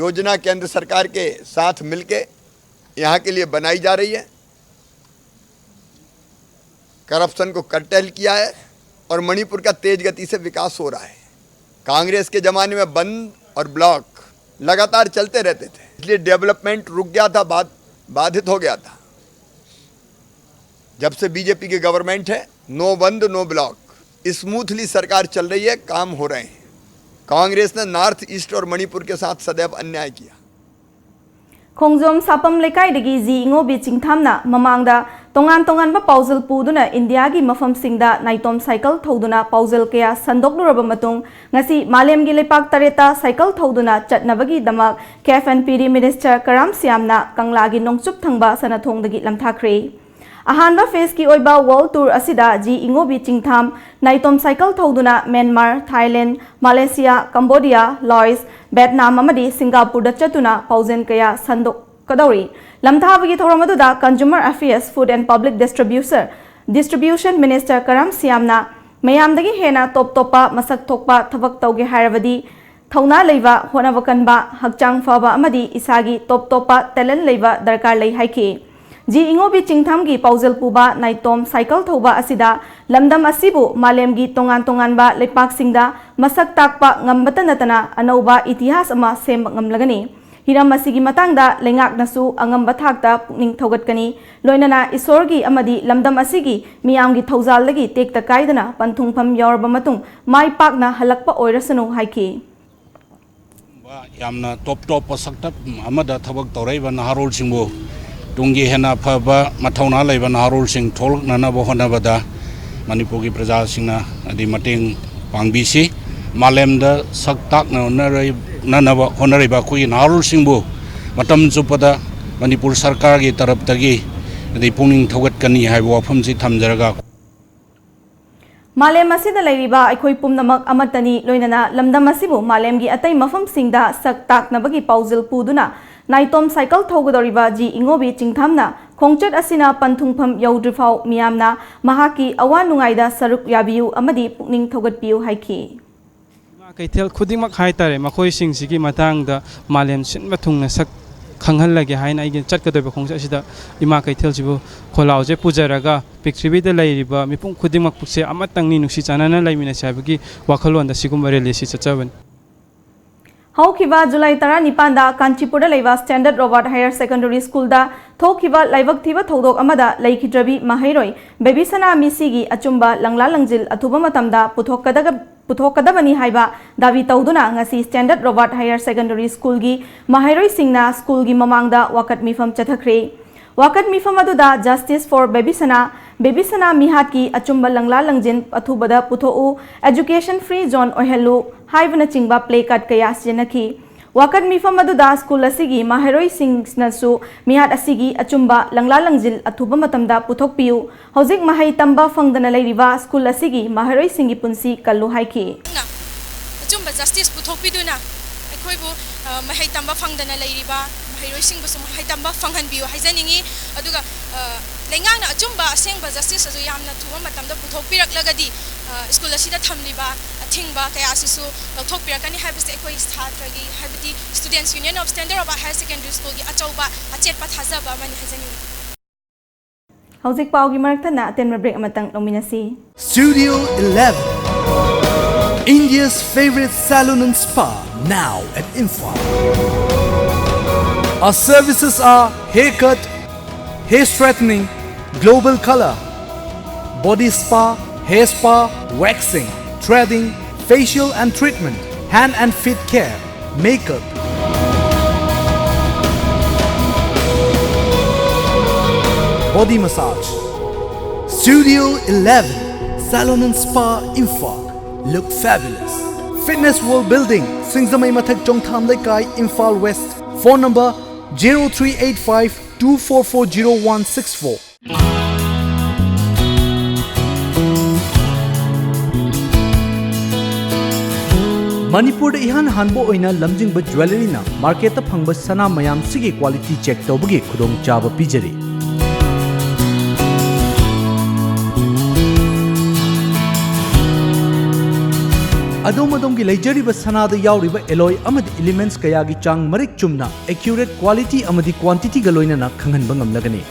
योजना केंद्र सरकार के साथ मिलके यहाँ के लिए बनाई जा रही है। करप्शन को कर्टेल किया है और मणिपुर का तेज गति से विकास हो रहा है। कांग्रेस के जमाने में बंद और ब्लॉक लगातार चलते रहते थे, इसलिए डेवलपमेंट रुक गया था, बाध, बाधित हो गया था। जब से बीजेपी की गवर्नमेंट है, नो बंद नो ब्लॉक, स्मूथली सरकार चल रही है, काम हो रहे हैं। कांग्रेस ने नॉर्थ ईस्ट और मणिपुर के साथ सदैव अन्याय किया। ꯈꯣꯡꯖꯣꯝ ꯁꯥꯄꯝ ꯂꯩꯀꯥꯏꯗꯒꯤ ꯖꯤ ꯏꯉꯣꯕꯤ ꯆꯤꯡꯊꯥꯝꯅ ꯃꯃꯥꯡꯗ ꯇꯣꯉꯥꯟ ꯇꯣꯉꯥꯟꯕ ꯄꯥꯎꯖꯦꯜ ꯄꯨꯗꯨꯅ ꯏꯟꯗꯤꯌꯥꯒꯤ ꯃꯐꯝꯁꯤꯡꯗ ꯅꯥꯏꯇꯣꯝ ꯁꯥꯏꯀꯜ ꯊꯧꯗꯨꯅ ꯄꯥꯎꯖꯦꯜ ꯀꯌꯥ ꯁꯟꯗꯣꯛꯂꯨꯔꯕ ꯃꯇꯨꯡ, ꯉꯁꯤ ꯃꯥꯂꯦꯝꯒꯤ ꯂꯩꯄꯥꯛ ꯇꯔꯦꯠꯇ ꯁꯥꯏꯀꯜ ꯊꯧꯗꯨꯅ ꯆꯠꯅꯕꯒꯤꯗꯃꯛ KFNPD Minister ꯀꯔꯥꯝ ꯁ꯭ꯌꯥꯝꯅ ꯀꯪꯂꯥꯒꯤ ꯅꯣꯡꯆꯨꯞ ꯊꯪꯕ ꯁꯅꯊꯣꯡꯗꯒꯤ ꯂꯝꯊꯥꯈ꯭ꯔꯦ꯫ ꯑꯍꯥꯟꯕ phaseꯀꯤ ꯑꯣꯏꯕ World Tour ꯑꯁꯤꯗ ꯖꯤ ꯏꯉꯣꯕꯤ ꯆꯤꯡꯊꯥꯝ ꯅꯥꯏꯇꯣꯝ ꯁꯥꯏꯀꯜ ꯊꯧꯗꯨꯅ Myanmar, Thailand, Malaysia, Cambodia, ꯂꯥꯑꯣꯁ, Vietnam ꯑꯃꯗꯤ ꯁꯤꯡꯒꯥꯄꯨꯔꯗ ꯆꯠꯇꯨꯅ ꯄꯥꯎꯖꯦꯜ ꯀꯌꯥ ꯁꯟꯗꯣꯛꯀꯗꯧꯔꯤ꯫ ꯂꯝꯊꯥꯕꯒꯤ ꯊꯧꯔꯝ ꯑꯗꯨꯗ Consumer Affairs, Food and Public Distribution, Distribution Minister ꯀꯔꯥꯝ ꯁ꯭ꯌꯥꯝꯅ ꯃꯌꯥꯝꯗꯒꯤ ꯍꯦꯟꯅ ꯇꯣꯞ ꯇꯣꯞꯄ ꯃꯁꯛ ꯊꯣꯛꯄ ꯊꯕꯛ ꯇꯧꯒꯦ ꯍꯥꯏꯔꯕꯗꯤ ꯊꯧꯅꯥ ꯂꯩꯕ, ꯍꯣꯠꯅꯕ ꯀꯟꯕ, ꯍꯛꯆꯥꯡ ꯐꯕ ꯑꯃꯗꯤ ꯏꯁꯥꯒꯤ ꯇꯣꯞ ꯇꯣꯞꯄ talent ꯂꯩꯕ ꯗꯔꯀꯥꯔ ꯂꯩ ꯍꯥꯏꯈꯤ꯫ ꯖꯤ ꯏꯉꯣꯕꯤ ꯆꯤꯡꯊꯥꯝꯒꯤ ꯄꯥꯎꯖꯦꯜ ꯄꯨꯕ ꯅꯥꯏꯇꯣꯝ ꯁꯥꯏꯀꯜ ꯊꯧꯕ ꯑꯁꯤꯗ ꯂꯝꯗꯝ ꯑꯁꯤꯕꯨ ꯃꯥꯂꯦꯝꯒꯤ ꯇꯣꯉꯥꯟ ꯇꯣꯉꯥꯟꯕ ꯂꯩꯄꯥꯛꯁꯤꯡꯗ ꯃꯁꯛ ꯇꯥꯛꯄ ꯉꯝꯕꯇ ꯅꯠꯇꯅ ꯑꯅꯧꯕ ꯏꯇꯤꯍꯥꯁ ꯑꯃ ꯁꯦꯝꯕ ꯉꯝꯂꯒꯅꯤ꯫ ꯍꯤꯔꯝ ꯑꯁꯤꯒꯤ ꯃꯇꯥꯡꯗ ꯂꯩꯉꯥꯛꯅꯁꯨ ꯑꯉꯝꯕ ꯊꯥꯛꯇ ꯄꯨꯛꯅꯤꯡ ꯊꯧꯒꯠꯀꯅꯤ꯫ ꯂꯣꯏꯅꯅ ꯏꯁꯣꯔꯒꯤ ꯑꯃꯗꯤ ꯂꯝꯗꯝ ꯑꯁꯤꯒꯤ ꯃꯤꯌꯥꯝꯒꯤ ꯊꯧꯖꯥꯜꯗꯒꯤ ꯇꯦꯛꯇ ꯀꯥꯏꯗꯅ ꯄꯟꯊꯨꯡꯐꯝ ꯌꯧꯔꯕ ꯃꯇꯨꯡ ꯃꯥꯏ ꯄꯥꯛꯅ ꯍꯜꯂꯛꯄ ꯑꯣꯏꯔꯁꯅꯨ ꯍꯥꯏꯈꯤ꯫ ꯌꯥꯝꯅ ꯇꯣꯞ ꯇꯣꯞꯄ ꯁꯛꯇꯝ ꯑꯃꯗ ꯊꯕꯛ ꯇꯧꯔꯛꯏꯕ ꯅꯍꯥꯔꯣꯜꯁꯤꯡꯕꯨ ꯇꯨꯡꯒꯤ ꯍꯦꯟꯅ ꯑꯐꯕ ꯃꯊꯧꯅꯥ ꯂꯩꯕ ꯅꯍꯥꯔꯣꯜꯁꯤꯡ ꯊꯣꯛꯂꯛꯅꯅꯕ ꯍꯣꯠꯅꯕꯗ ꯃꯅꯤꯄꯨꯔꯒꯤ ꯄ꯭ꯔꯖꯥꯁꯤꯡꯅ ꯍꯥꯏꯗꯤ ꯃꯇꯦꯡ ꯄꯥꯡꯕꯤꯁꯤ꯫ ꯃꯥꯂꯦꯝꯗ ꯁꯛ ꯇꯥꯛꯅꯅꯕ ꯍꯣꯠꯅꯔꯤꯕ ꯑꯩꯈꯣꯏꯒꯤ ꯅꯍꯥꯔꯣꯜꯁꯤꯡꯕꯨ ꯃꯇꯝ ꯆꯨꯞꯄꯗ ꯃꯅꯤꯄꯨꯔ ꯁꯔꯀꯥꯔꯒꯤ ꯇꯔꯞꯇꯒꯤ ꯍꯥꯏꯗꯤ ꯄꯨꯛꯅꯤꯡ ꯊꯧꯒꯠꯀꯅꯤ ꯍꯥꯏꯕ ꯋꯥꯐꯝꯁꯤ ꯊꯝꯖꯔꯒ ꯃꯥꯂꯦꯝ ꯑꯁꯤꯗ ꯂꯩꯔꯤꯕ ꯑꯩꯈꯣꯏ ꯄꯨꯝꯅꯃꯛ ꯑꯃꯠꯇꯅꯤ꯫ ꯂꯣꯏꯅꯅ ꯂꯝꯗꯝ ꯑꯁꯤꯕꯨ ꯃꯥꯂꯦꯝꯒꯤ ꯑꯇꯩ ꯃꯐꯝꯁꯤꯡꯗ ꯁꯛ ꯇꯥꯛꯅꯕꯒꯤ ꯄꯥꯎꯖꯦꯜ ꯄꯨꯗꯨꯅ ꯅꯥꯏꯇꯣꯝ ꯁꯥꯏꯀꯜ ꯊꯧꯒꯗꯧꯔꯤꯕ ꯖꯤ ꯏꯉꯣꯕꯤ ꯆꯤꯡꯊꯥꯝꯅ ꯈꯣꯡꯆꯠ ꯑꯁꯤꯅ ꯄꯟꯊꯨꯡꯐꯝ ꯌꯧꯗ꯭ꯔꯤꯐꯥꯎ ꯃꯤꯌꯥꯝꯅ ꯃꯍꯥꯛꯀꯤ ꯑꯋꯥ ꯅꯨꯡꯉꯥꯏꯗ ꯁꯔꯨꯛ ꯌꯥꯕꯤꯌꯨ ꯑꯃꯗꯤ ꯄꯨꯛꯅꯤꯡ ꯊꯧꯒꯠꯄꯤꯌꯨ ꯍꯥꯏꯈꯤ꯫ ꯏꯃꯥ ꯀꯩꯊꯦꯜ ꯈꯨꯗꯤꯡꯃꯛ ꯍꯥꯏꯇꯥꯔꯦ, ꯃꯈꯣꯏꯁꯤꯡꯁꯤꯒꯤ ꯃꯇꯥꯡꯗ ꯃꯥꯂꯦꯝ ꯁꯤꯟꯕ ꯊꯨꯡꯅ ꯁꯛ ꯈꯪꯍꯜꯂꯒꯦ ꯍꯥꯏꯅ ꯑꯩꯒꯤ ꯆꯠꯀꯗꯧꯔꯤꯕ ꯈꯣꯡꯆꯠ ꯑꯁꯤꯗ ꯏꯃꯥ ꯀꯩꯊꯦꯜꯁꯤꯕꯨ ꯈꯣꯜꯂꯥꯎꯖꯩ ꯄꯨꯖꯔꯒ ꯄ꯭ꯔꯤꯊꯤꯕꯤꯗ ꯂꯩꯔꯤꯕ ꯃꯤꯄꯨꯝ ꯈꯨꯗꯤꯡꯃꯛꯁꯦ ꯑꯃꯠꯇꯪꯅꯤ, ꯅꯨꯡꯁꯤ ꯆꯥꯟꯅꯅ ꯂꯩꯃꯤꯟꯅꯁꯤ ꯍꯥꯏꯕꯒꯤ ꯋꯥꯈꯜꯂꯣꯟꯗ ꯁꯤꯒꯨꯝꯕ ꯔꯦꯂꯤꯁꯤ ꯆꯠꯆꯕꯅꯤ꯫ ꯍꯧꯈꯤꯕ ꯖꯨꯂꯥꯏ ꯇꯔꯥꯅꯤꯄꯥꯟꯗ ꯀꯥꯟꯆꯤꯄꯨꯔꯗ ꯂꯩꯕ Standard Robert Higher Secondary Schoolꯗ ꯊꯣꯛꯈꯤꯕ ꯂꯥꯏꯕꯛ ꯊꯤꯕ ꯊꯧꯗꯣꯛ ꯑꯃꯗ ꯂꯩꯈꯤꯗ꯭ꯔꯕꯤ ꯃꯍꯩꯔꯣꯏ ꯕꯦꯕꯤꯁꯅꯥ ꯃꯤꯁꯤꯒꯤ ꯑꯆꯨꯝꯕ ꯂꯪꯂꯥ ꯂꯪꯖꯤꯜ ꯑꯊꯨꯕ ꯃꯇꯝꯗ ꯄꯨꯊꯣꯛꯀꯗꯒ-, ꯄꯨꯊꯣꯛꯀꯗꯕꯅꯤ ꯍꯥꯏꯕ ꯗꯥꯕꯤ ꯇꯧꯗꯨꯅ ꯉꯁꯤ Standard Robert Higher Secondary Schoolꯒꯤ ꯃꯍꯩꯔꯣꯏꯁꯤꯡꯅ schoolꯒꯤ ꯃꯃꯥꯡꯗ ꯋꯥꯀꯠ ꯃꯤꯐꯝ ꯆꯠꯊꯈ꯭ꯔꯦ꯫ ꯋꯥꯀꯠ ꯃꯤꯐꯝ ꯑꯗꯨꯗ Justice for ꯕꯦꯕꯤꯁꯅꯥ, ꯕꯦꯕꯤꯁꯅꯥ ꯃꯤꯍꯥꯠꯀꯤ ꯑꯆꯨꯝꯕ ꯂꯪꯂꯥ ꯂꯪꯖꯤꯟ ꯑꯊꯨꯕꯗ ꯄꯨꯊꯣꯛꯎ, Education Free Zone ꯑꯣꯏꯍꯜꯂꯨ ꯍꯥꯏꯕꯅꯆꯤꯡꯕ placard ꯀꯌꯥ ꯁꯤꯖꯤꯟꯅꯈꯤ꯫ ꯋꯥꯀꯠ ꯃꯤꯐꯝ ꯑꯗꯨꯗ school ꯑꯁꯤꯒꯤ ꯃꯍꯩꯔꯣꯏꯁꯤꯡꯅꯁꯨ ꯃꯤꯍꯥꯠ ꯑꯁꯤꯒꯤ ꯑꯆꯨꯝꯕ ꯂꯪꯂꯥ ꯂꯪꯖꯤꯜ ꯑꯊꯨꯕ ꯃꯇꯝꯗ ꯄꯨꯊꯣꯛꯄꯤꯌꯨ, ꯍꯧꯖꯤꯛ ꯃꯍꯩ ꯇꯝꯕ ꯐꯪꯗꯅ ꯂꯩꯔꯤꯕ school ꯑꯁꯤꯒꯤ ꯃꯍꯩꯔꯣꯏꯁꯤꯡꯒꯤ ꯄꯨꯟꯁꯤ ꯀꯜꯂꯨ ꯍꯥꯏꯈꯤ꯫ ꯑꯆꯨꯝꯕ justice ꯄꯨꯊꯣꯛꯄꯤꯗꯨꯅ ꯑꯩꯈꯣꯏꯕꯨ, ꯑ, ꯃꯍꯩ ꯇꯝꯕ ꯐꯪꯗꯅ ꯂꯩꯔꯤꯕ ꯃꯍꯩꯔꯣꯏꯁꯤꯡꯕꯨꯁꯨ ꯃꯍꯩ ꯇꯝꯕ ꯐꯪꯍꯟꯕꯤꯌꯨ ꯍꯥꯏꯖꯅꯤꯡꯏ꯫ ꯑꯗꯨꯒ, ꯑ, ꯂꯩꯉꯥꯛꯅ ꯑꯆꯨꯝꯕ ꯑꯁꯦꯡꯕ ꯖꯁꯇꯤꯁ ꯑꯗꯨ ꯌꯥꯝꯅ ꯊꯨꯕ ꯃꯇꯝꯗ ꯄꯨꯊꯣꯛꯄꯤꯔꯛꯂꯒꯗꯤ, ꯑ, ꯁ꯭ꯀꯨꯜ ꯑꯁꯤꯗ ꯊꯝꯂꯤꯕ ꯑꯊꯤꯡꯕ ꯀꯌꯥ ꯑꯁꯤꯁꯨ ꯂꯧꯊꯣꯛꯄꯤꯔꯛꯀꯅꯤ ꯍꯥꯏꯕꯁꯤ ꯑꯩꯈꯣꯏ ꯁꯥꯇ꯭ꯔꯒꯤ, ꯍꯥꯏꯕꯗꯤ Students' Union of Standard Road Higher Secondary School-ꯒꯤ ꯑꯆꯧꯕ ꯑꯆꯦꯠꯄ ꯊꯥꯖꯕ ꯑꯃꯅꯤ ꯍꯥꯏꯖꯅꯤꯡꯏ꯫ ꯍꯧꯖꯤꯛ ꯄꯥꯎꯒꯤ ꯃꯔꯛ ꯊꯠꯅ ꯑꯇꯦꯟꯕ break ꯑꯃꯇꯪ ꯂꯧꯃꯤꯟꯅꯁꯤ꯫ Studio eleven, India's favorite salon and spa, now at Imphal. Our services are haircut, hair straightening, global color, body spa, hair spa, waxing, threading, facial and treatment, hand and feet care, makeup, body massage. Studio eleven, Salon and Spa, Imphal. Look fabulous. Fitness World Building, Singzamei Mathak, Chongtham Leikai, Imphal West. Phone number zero three eight five two four four zero one six four. ꯃꯅꯤꯄꯨꯔꯗ ꯏꯍꯥꯟ ꯍꯥꯟꯕ ꯑꯣꯏꯅ ꯂꯝꯖꯤꯡꯕ ꯖ꯭ꯋꯦꯂꯔꯤꯅ ꯃꯥꯔꯀꯦꯠꯇ ꯐꯪꯕ ꯁꯅꯥ ꯃꯌꯥꯝꯁꯤꯒꯤ quality check ꯇꯧꯕꯒꯤ ꯈꯨꯗꯣꯡꯆꯥꯕ ꯄꯤꯖꯔꯤ꯫ ꯑꯗꯣꯝ ꯑꯗꯣꯝꯒꯤ ꯂꯩꯖꯔꯤꯕ ꯁꯅꯥꯗ ꯌꯥꯎꯔꯤꯕ alloy ꯑꯃꯗꯤ elements ꯀꯌꯥꯒꯤ ꯆꯥꯡ ꯃꯔꯤꯛ ꯆꯨꯝꯅ, accurate quality ꯑꯃꯗꯤ quantity-ꯒ ꯂꯣꯏꯅꯅ ꯈꯪꯍꯟꯕ ꯉꯝꯂꯒꯅꯤ꯫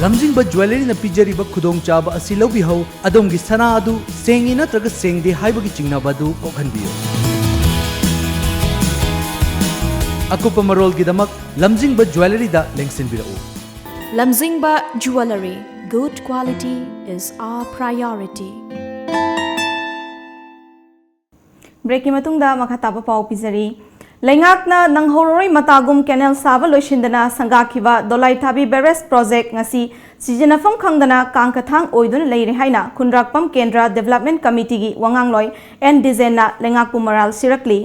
ꯂꯝꯖꯤꯡꯕ ꯖ꯭ꯋꯦꯂꯔꯤꯅ ꯄꯤꯖꯔꯤꯕ ꯈꯨꯗꯣꯡꯆꯥꯕ ꯑꯁꯤ ꯂꯧꯕꯤꯍꯧ꯫ ꯑꯗꯣꯝꯒꯤ ꯁꯅꯥ ꯑꯗꯨ ꯁꯦꯡꯉꯤ ꯅꯠꯇ꯭ꯔꯒ ꯁꯦꯡꯗꯦ ꯍꯥꯏꯕꯒꯤ ꯆꯤꯡꯅꯕ ꯑꯗꯨ ꯀꯣꯛꯍꯟꯕꯤꯌꯨ꯫ ꯑꯀꯨꯞꯄ ꯃꯔꯣꯜꯒꯤꯗꯃꯛ ꯂꯝꯖꯤꯡꯕ ꯖ꯭ꯋꯦꯂꯔꯤꯗ ꯂꯦꯡꯁꯤꯟꯕꯤꯔꯛꯎ꯫ Lamjingba Jewellery, good quality is our priority. Break-ꯀꯤ ꯃꯇꯨꯡꯗ ꯃꯈꯥ ꯇꯥꯕ ꯄꯥꯎ ꯄꯤꯖꯔꯤ꯫ ꯂꯩꯉꯥꯛꯅ ꯅꯪꯍꯧꯔꯔꯣꯏ ꯃꯇꯥꯒꯨꯝ canal ꯁꯥꯕ ꯂꯣꯏꯁꯤꯟꯗꯅ ꯁꯪꯒꯥꯈꯤꯕ ꯗꯣꯂꯥꯏꯊꯥꯕꯤ barrage project ꯉꯁꯤ ꯁꯤꯖꯤꯟꯅꯐꯝ ꯈꯪꯗꯅ ꯀꯥꯡꯈꯊꯥꯡ ꯑꯣꯏꯗꯨꯅ ꯂꯩꯔꯦ ꯍꯥꯏꯅ ꯈꯨꯟꯗ꯭ꯔꯥꯛꯄꯝ ꯀꯦꯟꯗ꯭ꯔ Development Committee-ꯒꯤ ꯋꯥꯉꯥꯡꯂꯣꯏ ꯑꯦꯟ ꯗꯤꯖꯦꯟꯅ ꯂꯩꯉꯥꯛꯄꯨ ꯃꯔꯥꯜ ꯁꯤꯔꯛꯂꯤ꯫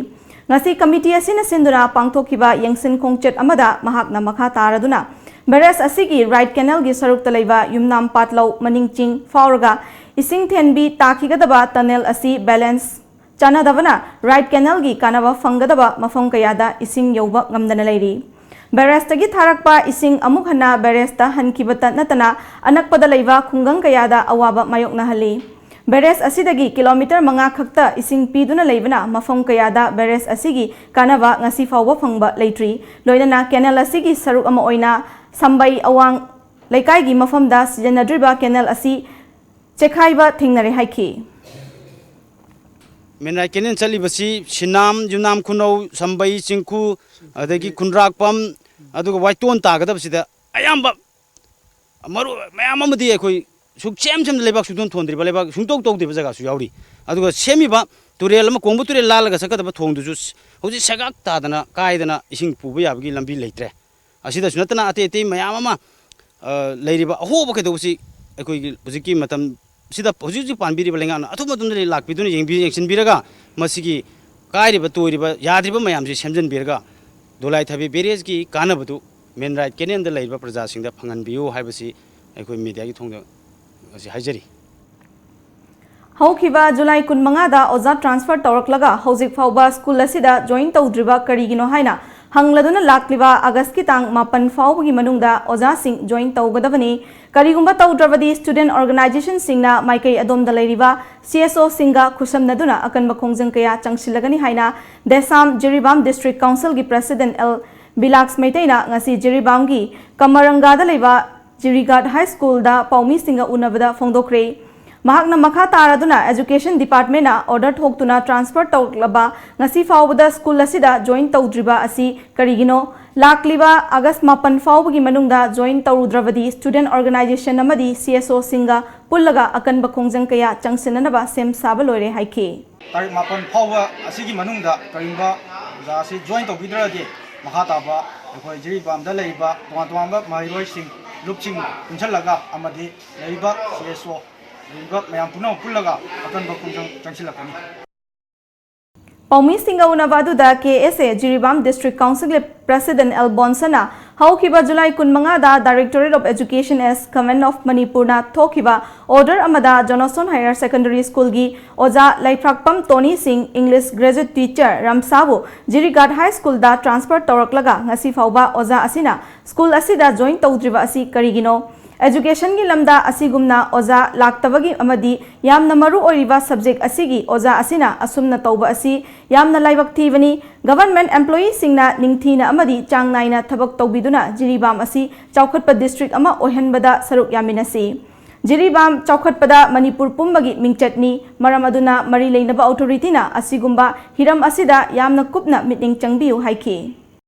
ꯉꯁꯤ committee ꯑꯁꯤꯅ ꯁꯤꯟꯗꯨꯅ ꯄꯥꯡꯊꯣꯛꯈꯤꯕ ꯌꯦꯡꯁꯤꯟ ꯈꯣꯡꯆꯠ ꯑꯃꯗ ꯃꯍꯥꯛꯅ ꯃꯈꯥ ꯇꯥꯔꯗꯨꯅ barrage ꯑꯁꯤꯒꯤ right canal-ꯒꯤ ꯁꯔꯨꯛꯇ ꯂꯩꯕ ꯌꯨꯝꯅꯥꯝ ꯄꯥꯠꯂꯧ ꯃꯅꯤꯡ ꯆꯤꯡ ꯐꯥꯎꯔꯒ ꯏꯁꯤꯡ ꯊꯦꯟꯕꯤ ꯇꯥꯈꯤꯒꯗꯕ tunnel ꯑꯁꯤ balance ꯆꯥꯟꯅꯗꯕꯅ right canal-ꯒꯤ ꯀꯥꯟꯅꯕ ꯐꯪꯒꯗꯕ ꯃꯐꯝ ꯀꯌꯥꯗ ꯏꯁꯤꯡ ꯌꯧꯕ ꯉꯝꯗꯅ ꯂꯩꯔꯤ꯫ ꯕꯦꯔꯦꯖꯇꯒꯤ ꯊꯥꯔꯛꯄ ꯏꯁꯤꯡ ꯑꯃꯨꯛ ꯍꯟꯅ ꯕꯦꯔꯦꯖꯇ ꯍꯟꯈꯤꯕꯇ ꯅꯠꯇꯅ ꯑꯅꯛꯄꯗ ꯂꯩꯕ ꯈꯨꯡꯒꯪ ꯀꯌꯥꯗ ꯑꯋꯥꯕ ꯃꯥꯌꯣꯛꯅꯍꯜꯂꯤ꯫ ꯕꯦꯔꯦꯖ ꯑꯁꯤꯗꯒꯤ ꯀꯤꯂꯣꯃꯤꯇꯔ ꯃꯉꯥ ꯈꯛꯇ ꯏꯁꯤꯡ ꯄꯤꯗꯨꯅ ꯂꯩꯕꯅ ꯃꯐꯝ ꯀꯌꯥꯗ ꯕꯦꯔꯦꯖ ꯑꯁꯤꯒꯤ ꯀꯥꯟꯅꯕ ꯉꯁꯤ ꯐꯥꯎꯕ ꯐꯪꯕ ꯂꯩꯇ꯭ꯔꯤ꯫ ꯂꯣꯏꯅꯅ ꯀꯦꯅꯦꯜ ꯑꯁꯤꯒꯤ ꯁꯔꯨꯛ ꯑꯃ ꯑꯣꯏꯅ ꯁꯝꯕꯩ ꯑꯋꯥꯡ ꯂꯩꯀꯥꯏꯒꯤ ꯃꯐꯝꯗ ꯁꯤꯖꯤꯟꯅꯗ꯭ꯔꯤꯕ ꯀꯦꯅꯦꯜ ꯑꯁꯤ ꯆꯦꯈꯥꯏꯕ ꯊꯦꯡꯅꯔꯦ ꯍꯥꯏꯈꯤ꯫ ꯃꯦꯟꯔꯥꯏ ꯀꯦꯅꯦꯜ ꯆꯠꯂꯤꯕꯁꯤ ꯁꯤꯅꯥꯝ, ꯌꯨꯝꯅꯥꯝ ꯈꯨꯅꯧ, ꯁꯝꯕꯩ ꯆꯤꯡꯈꯨ, ꯑꯗꯒꯤ ꯈꯨꯟꯗ꯭ꯔꯥꯛꯄꯝ, ꯑꯗꯨꯒ ꯋꯥꯏꯇꯣꯟ ꯇꯥꯒꯗꯕꯁꯤꯗ ꯑꯌꯥꯝꯕ ꯃꯔꯨ ꯃꯌꯥꯝ ꯑꯃꯗꯤ ꯑꯩꯈꯣꯏ ꯁꯨꯛꯁꯦꯝ ꯁꯦꯝꯗ ꯂꯩꯕꯥꯛ ꯁꯨꯡꯊꯣꯟ ꯊꯣꯟꯗ꯭ꯔꯤꯕ, ꯂꯩꯕꯥꯛ ꯁꯨꯡꯇꯧ ꯇꯧꯗ꯭ꯔꯤꯕ ꯖꯒꯥꯁꯨ ꯌꯥꯎꯔꯤ꯫ ꯑꯗꯨꯒ ꯁꯦꯝꯃꯤꯕ ꯇꯨꯔꯦꯜ ꯑꯃ, ꯀꯣꯡꯕ ꯇꯨꯔꯦꯜ ꯂꯥꯜꯂꯒ ꯆꯠꯀꯗꯕ ꯊꯣꯡꯗꯨꯁꯨ ꯍꯧꯖꯤꯛ ꯁꯦꯒꯥꯛ ꯇꯥꯗꯅ ꯀꯥꯏꯗꯅ ꯏꯁꯤꯡ ꯄꯨꯕ ꯌꯥꯕꯒꯤ ꯂꯝꯕꯤ ꯂꯩꯇ꯭ꯔꯦ꯫ ꯑꯁꯤꯗꯁꯨ ꯅꯠꯇꯅ ꯑꯇꯩ ꯑꯇꯩ ꯃꯌꯥꯝ ꯑꯃ, ꯑ, ꯂꯩꯔꯤꯕ ꯑꯍꯣꯕ ꯀꯩꯗꯧꯕꯁꯤ ꯑꯩꯈꯣꯏꯒꯤ ꯍꯧꯖꯤꯛꯀꯤ ꯃꯇꯝꯁꯤꯗ ꯍꯧꯖꯤꯛ ꯍꯧꯖꯤꯛ ꯄꯥꯟꯕꯤꯔꯤꯕ ꯂꯩꯉꯥꯛꯅ ꯑꯊꯨꯕ ꯃꯇꯝꯗ ꯂꯥꯛꯄꯤꯗꯨꯅ ꯌꯦꯡꯕꯤ-, ꯌꯦꯡꯁꯤꯟꯕꯤꯔꯒ ꯃꯁꯤꯒꯤ ꯀꯥꯏꯔꯤꯕ ꯇꯣꯏꯔꯤꯕ ꯌꯥꯗ꯭ꯔꯤꯕ ꯃꯌꯥꯝꯁꯤ ꯁꯦꯝꯖꯤꯟꯕꯤꯔꯒ ꯗꯣꯂꯥꯏ ꯊꯥꯕꯤ ꯕꯦꯔꯦꯖꯀꯤ ꯀꯥꯟꯅꯕꯗꯨ ꯃꯦꯟ ꯔꯥꯏꯠ ꯀꯦꯅꯦꯜꯗ ꯂꯩꯔꯤꯕ ꯄ꯭ꯔꯖꯥꯁꯤꯡꯗ ꯐꯪꯍꯟꯕꯤꯌꯨ ꯍꯥꯏꯕꯁꯤ ꯑꯩꯈꯣꯏ ꯃꯤꯗꯤꯌꯥꯒꯤ ꯊꯣꯡꯗ ꯑꯁꯤ ꯍꯥꯏꯖꯔꯤ꯫ ꯍꯧꯈꯤꯕ ꯖꯨꯂꯥꯏ ꯀꯨꯟꯃꯉꯥꯗ ꯑꯣꯖꯥ ꯇ꯭ꯔꯥꯟꯁꯐꯔ ꯇꯧꯔꯛꯂꯒ ꯍꯧꯖꯤꯛ ꯐꯥꯎꯕ ꯁ꯭ꯀꯨꯜ ꯑꯁꯤꯗ ꯖꯣꯏꯟ ꯇꯧꯗ꯭ꯔꯤꯕ ꯀꯔꯤꯒꯤꯅꯣ ꯍꯥꯏꯅ ꯍꯪꯂꯗꯨꯅ ꯂꯥꯛꯂꯤꯕ ꯑꯥꯒꯁꯀꯤ ꯇꯥꯡ ꯃꯥꯄꯟ ꯐꯥꯎꯕꯒꯤ ꯃꯅꯨꯡꯗ ꯑꯣꯖꯥꯁꯤꯡ ꯖꯣꯏꯟ ꯇꯧꯒꯗꯕꯅꯤ꯫ ꯀꯔꯤꯒꯨꯝꯕ ꯇꯧꯗ꯭ꯔꯕꯗꯤ ꯁ꯭ꯇꯨꯗꯦꯟꯠ ꯑꯣꯔꯒꯅꯥꯏꯖꯦꯁꯟꯁꯤꯡꯅ ꯃꯥꯏꯀꯩ ꯑꯗꯣꯝꯗ ꯂꯩꯔꯤꯕ ꯁꯤ ꯑꯦꯁ ꯑꯣꯁꯤꯡꯒ ꯈꯨꯠꯁꯝꯅꯗꯨꯅ ꯑꯀꯟꯕ ꯈꯣꯡꯖꯪ ꯀꯌꯥ ꯆꯪꯁꯤꯜꯂꯒꯅꯤ ꯍꯥꯏꯅ ꯗꯦꯁꯥꯝ ꯖꯤꯔꯤꯕꯥꯝ ꯗꯤꯁꯇ꯭ꯔꯤꯛ ꯀꯥꯎꯟꯁꯤꯜꯒꯤ ꯄ꯭ꯔꯁꯤꯗꯦꯟꯠ ꯑꯦꯜ ꯕꯤꯂꯥꯛꯁ ꯃꯩꯇꯩꯅ ꯉꯁꯤ ꯖꯤꯔꯤꯕꯥꯝꯒꯤ ꯀꯃꯔꯪꯒꯥꯗ ꯂꯩꯕ ꯖꯤꯔꯤꯒꯥꯠ ꯍꯥꯏ ꯁ꯭ꯀꯨꯜꯗ ꯄꯥꯎꯃꯤꯁꯤꯡꯒ ꯎꯅꯕꯗ ꯐꯣꯡꯗꯣꯛꯈ꯭ꯔꯦ꯫ ꯃꯍꯥꯛꯅ ꯃꯈꯥ ꯇꯥꯔꯗꯨꯅ ꯑꯦꯖꯨꯀꯦꯁꯟ ꯗꯤꯄꯥꯔꯠꯃꯦꯟꯠꯅ ꯑꯣꯔꯗꯔ ꯊꯣꯛꯇꯨꯅ ꯇ꯭ꯔꯥꯟꯁꯐꯔ ꯇꯧꯔꯛꯂꯕ ꯉꯁꯤ ꯐꯥꯎꯕꯗ ꯁ꯭ꯀꯨꯜ ꯑꯁꯤꯗ ꯖꯣꯏꯟ ꯇꯧꯗ꯭ꯔꯤꯕ ꯑꯁꯤ ꯀꯔꯤꯒꯤꯅꯣ? ꯂꯥꯛꯂꯤꯕ ꯑꯥꯒꯁ ꯃꯥꯄꯟ ꯐꯥꯎꯕꯒꯤ ꯃꯅꯨꯡꯗ ꯖꯣꯏꯟ ꯇꯧꯔꯨꯗ꯭ꯔꯕꯗꯤ ꯁ꯭ꯇꯨꯗꯦꯟꯠ ꯑꯣꯔꯒꯅꯥꯏꯖꯦꯁꯟ ꯑꯃꯗꯤ ꯁꯤ ꯑꯦꯁ ꯑꯣꯁꯤꯡꯒ ꯄꯨꯜꯂꯒ ꯑꯀꯟꯕ ꯈꯣꯡꯖꯪ ꯀꯌꯥ ꯆꯪꯁꯤꯟꯅꯅꯕ ꯁꯦꯝ ꯁꯥꯕ ꯂꯣꯏꯔꯦ ꯍꯥꯏꯈꯤ꯫ ꯇꯥꯔꯤꯛ ꯃꯥꯄꯟ ꯐꯥꯎꯕ ꯑꯁꯤꯒꯤ ꯃꯅꯨꯡꯗ ꯀꯔꯤꯒꯨꯝꯕ ꯑꯣꯖꯥ ꯑꯁꯤ ꯖꯣꯏꯟ ꯇꯧꯕꯤꯗ꯭ꯔꯒꯗꯤ ꯃꯈꯥ ꯇꯥꯕ ꯑꯩꯈꯣꯏ ꯖꯤꯔꯤꯕꯥꯝꯗ ꯂꯩꯔꯤꯕ ꯇꯣꯉꯥꯟ ꯇꯣꯉꯥꯟꯕ ꯃꯍꯩꯔꯣꯏꯁꯤꯡ ꯂꯨꯞꯁꯤꯡ ꯄꯨꯟꯁꯤꯜꯂꯒ ꯑꯃꯗꯤ ꯂꯩꯔꯤꯕ ꯁꯤ ꯑꯦꯁ ꯑꯣ ꯂꯩꯔꯤꯕ ꯃꯌꯥꯝ ꯄꯨꯝꯅꯃꯛ ꯄꯨꯜꯂꯒ ꯑꯀꯟꯕ ꯈꯣꯡꯖꯪ ꯆꯪꯁꯤꯜꯂꯛꯀꯅꯤ꯫ ꯄꯥꯎꯃꯤꯁꯤꯡꯒ ꯎꯅꯕ ꯑꯗꯨꯗ K S A Jiribam district ꯀꯥꯎꯟꯁꯤꯜꯒꯤ ꯄ꯭ꯔꯁꯤꯗꯦꯟꯠ ꯑꯦꯜ ꯕꯣꯟꯁꯟꯅ ꯍꯧꯈꯤꯕ ꯖꯨꯂꯥꯏ ꯀꯨꯟꯃꯉꯥꯗ Directorate of Education as Government of Manipurꯅ ꯊꯣꯛꯈꯤꯕ order ꯑꯃꯗ Johnson Higher Secondary Schoolꯒꯤ ꯑꯣꯖꯥ ꯂꯩꯐ꯭ꯔꯥꯛꯄꯝ ꯇꯣꯅꯤ ꯁꯤꯡ, English graduate teacher, ꯔꯝꯁꯥꯕꯨ Jiribam High Schoolꯗ transfer ꯇꯧꯔꯛꯂꯒ ꯉꯁꯤ ꯐꯥꯎꯕ ꯑꯣꯖꯥ ꯑꯁꯤꯅ school ꯑꯁꯤꯗ join ꯇꯧꯗ꯭ꯔꯤꯕ ꯑꯁꯤ ꯀꯔꯤꯒꯤꯅꯣ? Educationꯒꯤ ꯂꯝꯗ ꯑꯁꯤꯒꯨꯝꯅ ꯑꯣꯖꯥ ꯂꯥꯛꯇꯕꯒꯤ ꯑꯃꯗꯤ ꯌꯥꯝꯅ ꯃꯔꯨ ꯑꯣꯏꯔꯤꯕ subject ꯑꯁꯤꯒꯤ ꯑꯣꯖꯥ ꯑꯁꯤꯅ ꯑꯁꯨꯝꯅ ꯇꯧꯕ ꯑꯁꯤ ꯌꯥꯝꯅ ꯂꯥꯏꯕꯛ ꯊꯤꯕꯅꯤ꯫ Government employeeꯁꯤꯡꯅ ꯅꯤꯡꯊꯤꯅ ꯑꯃꯗꯤ ꯆꯥꯡ ꯅꯥꯏꯅ ꯊꯕꯛ ꯇꯧꯕꯤꯗꯨꯅ ꯖꯤꯔꯤꯕꯥꯝ ꯑꯁꯤ ꯆꯥꯎꯈꯠꯄ district ꯑꯃ ꯑꯣꯏꯍꯟꯕꯗ ꯁꯔꯨꯛ ꯌꯥꯃꯤꯟꯅꯁꯤ꯫ ꯖꯤꯔꯤꯕꯥꯝ ꯆꯥꯎꯈꯠꯄꯗ ꯃꯅꯤꯄꯨꯔ ꯄꯨꯝꯕꯒꯤ ꯃꯤꯡꯆꯠꯅꯤ꯫ ꯃꯔꯝ ꯑꯗꯨꯅ ꯃꯔꯤ ꯂꯩꯅꯕ authorityꯅ ꯑꯁꯤꯒꯨꯝꯕ ꯍꯤꯔꯝ ꯑꯁꯤꯗ ꯌꯥꯝꯅ ꯀꯨꯞꯅ ꯃꯤꯠꯌꯦꯡ ꯆꯪꯕꯤꯌꯨ ꯍꯥꯏꯈꯤ꯫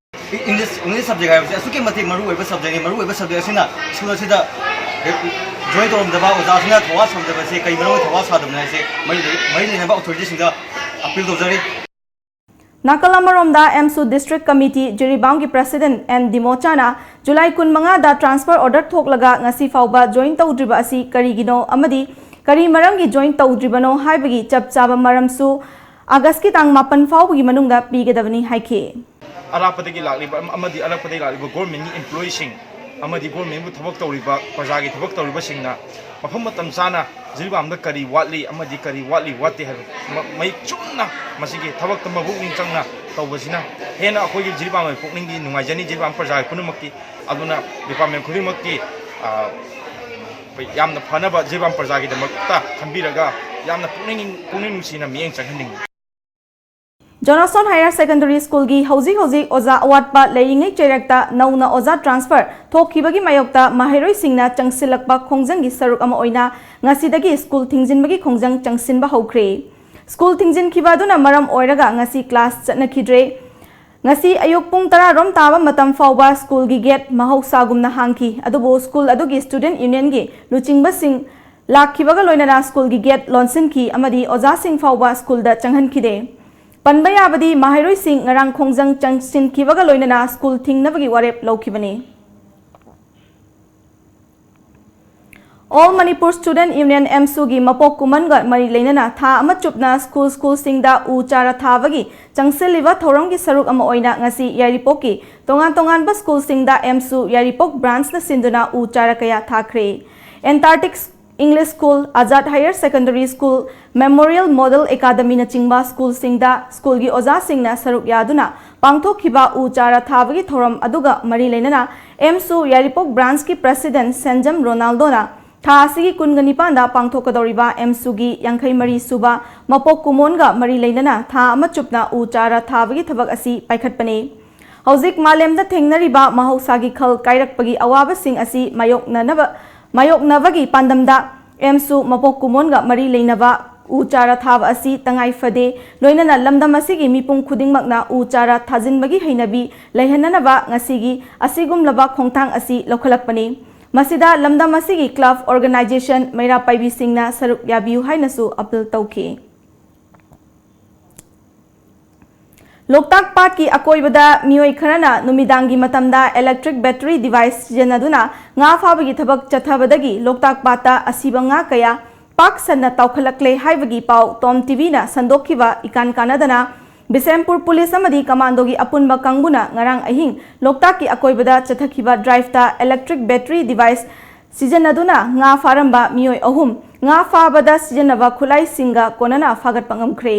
English English subject ꯍꯥꯏꯕꯁꯤ ꯑꯁꯨꯛꯀꯤ ꯃꯇꯤꯛ ꯃꯔꯨ ꯑꯣꯏꯕ subjectꯅꯤ꯫ ꯃꯔꯨ ꯑꯣꯏꯕ subject ꯑꯁꯤꯅ school ꯑꯁꯤꯗ join ꯇꯧꯔꯝꯗꯕ ꯑꯣꯖꯥꯁꯤꯅ ꯊꯧꯋꯥ ꯁꯥꯗꯕꯁꯦ ꯀꯩ ꯃꯔꯝꯒꯤ ꯊꯧꯋꯥ ꯁꯥꯗꯕꯅꯣ ꯍꯥꯏꯁꯦ ꯃꯔꯤ ꯂꯩ- ꯃꯔꯤ ꯂꯩꯅꯕ authorityꯁꯤꯡꯗ appeal ꯇꯧꯖꯔꯤ꯫ ꯅꯥꯀꯜ ꯑꯃꯔꯣꯝꯗ ꯑꯦꯝꯁꯨ district committee ꯖꯤꯔꯤꯕꯥꯝꯒꯤ president ꯑꯦꯟ ꯗꯤꯃꯣꯆꯥꯅ ꯖꯨꯂꯥꯏ ꯀꯨꯟꯃꯉꯥꯗ transfer order ꯊꯣꯛꯂꯒ ꯉꯁꯤ ꯐꯥꯎꯕ join ꯇꯧꯗ꯭ꯔꯤꯕ ꯑꯁꯤ ꯀꯔꯤꯒꯤꯅꯣ ꯑꯃꯗꯤ ꯀꯔꯤ ꯃꯔꯝꯒꯤ join ꯇꯧꯗ꯭ꯔꯤꯕꯅꯣ ꯍꯥꯏꯕꯒꯤ ꯆꯞ ꯆꯥꯕ ꯃꯔꯝꯁꯨ ꯑꯥꯒꯁꯀꯤ ꯇꯥꯡ ꯃꯥꯄꯟ ꯐꯥꯎꯕꯒꯤ ꯃꯅꯨꯡꯗ ꯄꯤꯒꯗꯕꯅꯤ ꯍꯥꯏꯈꯤ꯫ ꯑꯔꯥꯞꯄꯗꯒꯤ ꯂꯥꯛꯂꯤꯕ ꯑꯃꯗꯤ ꯑꯅꯛꯄꯗꯒꯤ ꯂꯥꯛꯂꯤꯕ governmentꯀꯤ employeeꯁꯤꯡ ꯑꯃꯗꯤ governmentꯕꯨ ꯊꯕꯛ ꯇꯧꯔꯤꯕ ꯄ꯭ꯔꯖꯥꯒꯤ ꯊꯕꯛ ꯇꯧꯔꯤꯕꯁꯤꯡꯅ ꯃꯐꯝ ꯃꯇꯝ ꯆꯥꯅ ꯖꯤꯔꯤꯕꯥꯝꯗ ꯀꯔꯤ ꯋꯥꯠꯂꯤ ꯑꯃꯗꯤ ꯀꯔꯤ ꯋꯥꯠꯂꯤ ꯋꯥꯠꯇꯦ ꯍꯥꯏꯕ ꯃ- ꯃꯍꯤꯛ ꯆꯨꯝꯅ ꯃꯁꯤꯒꯤ ꯊꯕꯛꯇ ꯃꯄꯨꯛꯅꯤꯡ ꯆꯪꯅ ꯇꯧꯕꯁꯤꯅ ꯍꯦꯟꯅ ꯑꯩꯈꯣꯏꯒꯤ ꯖꯤꯔꯤꯕꯥꯝꯒꯤ ꯄꯨꯛꯅꯤꯡꯗꯤ ꯅꯨꯡꯉꯥꯏꯖꯅꯤ꯫ ꯖꯤꯔꯤꯕꯥꯝ ꯄ꯭ꯔꯖꯥꯒꯤ ꯄꯨꯝꯅꯃꯛꯀꯤ ꯑꯗꯨꯅ department ꯈꯨꯗꯤꯡꯃꯛꯀꯤ ꯑ, ꯌꯥꯝꯅ ꯐꯅꯕ ꯖꯤꯔꯤꯕꯥꯝ ꯄ꯭ꯔꯖꯥꯒꯤꯗꯃꯛꯇ ꯈꯟꯕꯤꯔꯒ ꯌꯥꯝꯅ ꯄꯨꯛꯅꯤꯡ ꯄꯨꯛꯅꯤꯡ ꯅꯨꯡꯁꯤꯅ ꯃꯤꯠꯌꯦꯡ ꯆꯪꯍꯟꯅꯤꯡꯏ꯫ Johnson Higher Secondary Schoolꯒꯤ ꯍꯧꯖꯤꯛ ꯍꯧꯖꯤꯛ ꯑꯣꯖꯥ ꯑꯋꯥꯠꯄ ꯂꯩꯔꯤꯉꯩ ꯆꯩꯔꯛꯇ ꯅꯧꯅ ꯑꯣꯖꯥ transfer ꯊꯣꯛꯈꯤꯕꯒꯤ ꯃꯥꯌꯣꯛꯇ ꯃꯍꯩꯔꯣꯏꯁꯤꯡꯅ ꯆꯪꯁꯤꯜꯂꯛꯄ ꯈꯣꯡꯖꯪꯒꯤ ꯁꯔꯨꯛ ꯑꯃ ꯑꯣꯏꯅ ꯉꯁꯤꯗꯒꯤ school ꯊꯤꯡꯖꯤꯟꯕꯒꯤ ꯈꯣꯡꯖꯪ ꯆꯪꯁꯤꯟꯕ ꯍꯧꯈ꯭ꯔꯦ꯫ School ꯊꯤꯡꯖꯤꯟꯈꯤꯕ ꯑꯗꯨꯅ ꯃꯔꯝ ꯑꯣꯏꯔꯒ ꯉꯁꯤ class ꯆꯠꯅꯈꯤꯗ꯭ꯔꯦ꯫ ꯉꯁꯤ ꯑꯌꯨꯛ ꯄꯨꯡ ꯇꯔꯥ ꯔꯣꯝ ꯇꯥꯕ ꯃꯇꯝ ꯐꯥꯎꯕ schoolꯒꯤ gate ꯃꯍꯧꯁꯥꯒꯨꯝꯅ ꯍꯥꯡꯈꯤ꯫ ꯑꯗꯨꯕꯨ school ꯑꯗꯨꯒꯤ student unionꯒꯤ ꯂꯨꯆꯤꯡꯕꯁꯤꯡ ꯂꯥꯛꯈꯤꯕꯒ ꯂꯣꯏꯅꯅ schoolꯒꯤ gate ꯂꯣꯟꯁꯤꯟꯈꯤ ꯑꯃꯗꯤ ꯑꯣꯖꯥꯁꯤꯡ ꯐꯥꯎꯕ schoolꯗ ꯆꯪꯍꯟꯈꯤꯗꯦ꯫ ꯄꯟꯕ ꯌꯥꯕꯗꯤ ꯃꯍꯩꯔꯣꯏꯁꯤꯡ ꯉꯔꯥꯡ ꯈꯣꯡꯖꯪ ꯆꯪꯁꯤꯟꯈꯤꯕꯒ ꯂꯣꯏꯅꯅ school ꯊꯤꯡꯅꯕꯒꯤ ꯋꯥꯔꯦꯞ ꯂꯧꯈꯤꯕꯅꯤ꯫ All Manipur Student Union, ꯑꯦꯝꯁꯨꯒꯤ ꯃꯄꯣꯛ ꯀꯨꯝꯑꯣꯟꯒ ꯃꯔꯤ ꯂꯩꯅꯅ ꯊꯥ ꯑꯃ ꯆꯨꯞꯅ ꯁ꯭ꯀꯨꯜ ꯁ꯭ꯀꯨꯜꯁꯤꯡꯗ ꯎ ꯆꯥꯔꯥ ꯊꯥꯕꯒꯤ ꯆꯪꯁꯤꯜꯂꯤꯕ ꯊꯧꯔꯝꯒꯤ ꯁꯔꯨꯛ ꯑꯃ ꯑꯣꯏꯅ ꯉꯁꯤ ꯌꯥꯏꯔꯤꯄꯣꯛꯀꯤ ꯇꯣꯉꯥꯟ ꯇꯣꯉꯥꯟꯕ ꯁ꯭ꯀꯨꯜꯁꯤꯡꯗ ꯑꯦꯝꯁꯨ ꯌꯥꯏꯔꯤꯄꯣꯛ ꯕ꯭ꯔꯥꯟꯁꯅ ꯁꯤꯟꯗꯨꯅ ꯎ ꯆꯥꯔꯥ ꯀꯌꯥ ꯊꯥꯈ꯭ꯔꯦ꯫ ꯑꯦꯟꯇꯥꯔꯇꯤꯛ English School, Azad Higher Secondary School, Memorial Model Academyꯅꯆꯤꯡꯕ ꯁ꯭ꯀꯨꯜꯁꯤꯡꯗ ꯁ꯭ꯀꯨꯜꯒꯤ ꯑꯣꯖꯥꯁꯤꯡꯅ ꯁꯔꯨꯛ ꯌꯥꯗꯨꯅ ꯄꯥꯡꯊꯣꯛꯈꯤꯕ ꯎ ꯆꯥꯔꯥ ꯊꯥꯕꯒꯤ ꯊꯧꯔꯝ ꯑꯗꯨꯒ ꯃꯔꯤ ꯂꯩꯅꯅ ꯑꯦꯝꯁꯨ ꯌꯥꯏꯔꯤꯄꯣꯛ ꯕ꯭ꯔꯥꯟꯁꯀꯤ ꯄ꯭ꯔꯁꯤꯗꯦꯟꯠ ꯁꯦꯟꯖꯝ ꯔꯣꯅꯥꯜꯗꯣꯅ ꯊꯥ ꯑꯁꯤꯒꯤ ꯀꯨꯟꯒ ꯅꯤꯄꯥꯟꯗ ꯄꯥꯡꯊꯣꯛꯀꯗꯧꯔꯤꯕ ꯑꯦꯝꯁꯨꯒꯤ ꯌꯥꯡꯈꯩ ꯃꯔꯤ ꯁꯨꯕ ꯃꯄꯣꯛ ꯀꯨꯝꯑꯣꯟꯒ ꯃꯔꯤ ꯂꯩꯅꯅ ꯊꯥ ꯑꯃ ꯆꯨꯞꯅ ꯎ ꯆꯥꯔꯥ ꯊꯥꯕꯒꯤ ꯊꯕꯛ ꯑꯁꯤ ꯄꯥꯏꯈꯠꯄꯅꯤ꯫ ꯍꯧꯖꯤꯛ ꯃꯥꯂꯦꯝꯗ ꯊꯦꯡꯅꯔꯤꯕ ꯃꯍꯧꯁꯥꯒꯤ ꯈꯜ ꯀꯥꯏꯔꯛꯄꯒꯤ ꯑꯋꯥꯕꯁꯤꯡ ꯑꯁꯤ ꯃꯥꯌꯣꯛꯅꯅꯕ, ꯃꯥꯌꯣꯛꯅꯕꯒꯤ ꯄꯥꯟꯗꯝꯗ ꯑꯦꯝꯁꯨ ꯃꯄꯣꯛ ꯀꯨꯝꯑꯣꯟꯒ ꯃꯔꯤ ꯂꯩꯅꯕ ꯎ ꯆꯥꯔꯥ ꯊꯥꯕ ꯑꯁꯤ ꯇꯉꯥꯏ ꯐꯗꯦ, ꯂꯣꯏꯅꯅ ꯂꯝꯗꯝ ꯑꯁꯤꯒꯤ ꯃꯤꯄꯨꯝ ꯈꯨꯗꯤꯡꯃꯛꯅ ꯎ ꯆꯥꯔꯥ ꯊꯥꯖꯤꯟꯕꯒꯤ ꯍꯩꯅꯕꯤ ꯂꯩꯍꯟꯅꯅꯕ ꯉꯁꯤꯒꯤ ꯑꯁꯤꯒꯨꯝꯂꯕ ꯈꯣꯡꯊꯥꯡ ꯑꯁꯤ ꯂꯧꯈꯠꯂꯛꯄꯅꯤ꯫ ꯃꯁꯤꯗ ꯂꯝꯗꯝ ꯑꯁꯤꯒꯤ ꯀ꯭ꯂꯕ ꯑꯣꯔꯒꯅꯥꯏꯖꯦꯁꯟ ꯃꯩꯔꯥ ꯄꯥꯏꯕꯤꯁꯤꯡꯅ ꯁꯔꯨꯛ ꯌꯥꯕꯤꯌꯨ ꯍꯥꯏꯅꯁꯨ ꯑꯄꯤꯜ ꯇꯧꯈꯤ꯫ ꯂꯣꯛꯇꯥꯛ ꯄꯥꯠꯀꯤ ꯑꯀꯣꯏꯕꯗ ꯃꯤꯑꯣꯏ ꯈꯔꯅ ꯅꯨꯃꯤꯗꯥꯡꯒꯤ ꯃꯇꯝꯗ electric battery device ꯁꯤꯖꯤꯟꯅꯗꯨꯅ ꯉꯥ ꯐꯥꯕꯒꯤ ꯊꯕꯛ ꯆꯠꯊꯕꯗꯒꯤ ꯂꯣꯛꯇꯥꯛ ꯄꯥꯠꯇ ꯑꯁꯤꯕ ꯉꯥ ꯀꯌꯥ ꯄꯥꯛ ꯁꯟꯅ ꯇꯥꯎꯈꯠꯂꯛꯂꯦ ꯍꯥꯏꯕꯒꯤ ꯄꯥꯎ ꯇꯣꯝ ꯇꯤꯚꯤꯅ ꯁꯟꯗꯣꯛꯈꯤꯕ ꯏꯀꯥꯟ ꯀꯥꯟꯅꯗꯅ ꯕꯤꯁꯦꯝꯄꯨꯔ ꯄꯨꯂꯤꯁ ꯑꯃꯗꯤ ꯀꯃꯥꯟꯗꯣꯒꯤ ꯑꯄꯨꯟꯕ ꯀꯥꯡꯕꯨꯅ ꯉꯔꯥꯡ ꯑꯍꯤꯡ ꯂꯣꯛꯇꯥꯛꯀꯤ ꯑꯀꯣꯏꯕꯗ ꯆꯠꯊꯈꯤꯕ ꯗ꯭ꯔꯥꯏꯚꯇ electric battery device ꯁꯤꯖꯤꯟꯅꯗꯨꯅ ꯉꯥ ꯐꯥꯔꯝꯕ ꯃꯤꯑꯣꯏ ꯑꯍꯨꯝ ꯉꯥ ꯐꯥꯕꯗ ꯁꯤꯖꯤꯟꯅꯕ ꯈꯨꯠꯂꯥꯏꯁꯤꯡꯒ ꯀꯣꯟꯅꯅ ꯐꯥꯒꯠꯄ ꯉꯝꯈ꯭ꯔꯦ꯫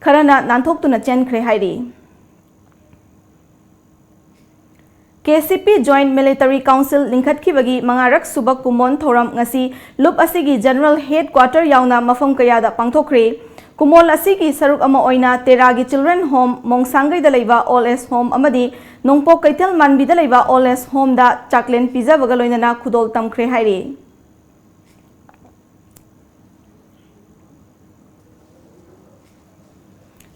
ꯈꯔꯅ ꯅꯥꯟꯊꯣꯛꯇꯨꯅ ꯆꯦꯟꯈ꯭ꯔꯦ ꯍꯥꯏꯔꯤ꯫ ꯀꯦ ꯁꯤ ꯄꯤ Joint Military Council ꯂꯤꯡꯈꯠꯈꯤꯕꯒꯤ ꯃꯉꯥꯔꯛ ꯁꯨꯕ ꯀꯨꯝꯑꯣꯟ ꯊꯧꯔꯝ ꯉꯁꯤ ꯂꯨꯞ ꯑꯁꯤꯒꯤ General Headquarter ꯌꯥꯎꯅ ꯃꯐꯝ ꯀꯌꯥꯗ ꯄꯥꯡꯊꯣꯛꯈ꯭ꯔꯦ꯫ ꯀꯨꯝꯑꯣꯟ ꯑꯁꯤꯒꯤ ꯁꯔꯨꯛ ꯑꯃ ꯑꯣꯏꯅ ꯇꯦꯔꯥꯒꯤ Children Home, ꯃꯣꯡꯁꯥꯡꯒꯩꯗ ꯂꯩꯕ Old Age Home ꯑꯃꯗꯤ ꯅꯣꯡꯄꯣꯛ ꯀꯩꯊꯦꯜ ꯃꯥꯟꯕꯤꯗ ꯂꯩꯕ Old Age Homeꯗ ꯆꯥꯛꯂꯦꯟ ꯄꯤꯖꯕꯒ ꯂꯣꯏꯅꯅ ꯈꯨꯗꯣꯜ ꯇꯝꯈ꯭ꯔꯦ ꯍꯥꯏꯔꯤ꯫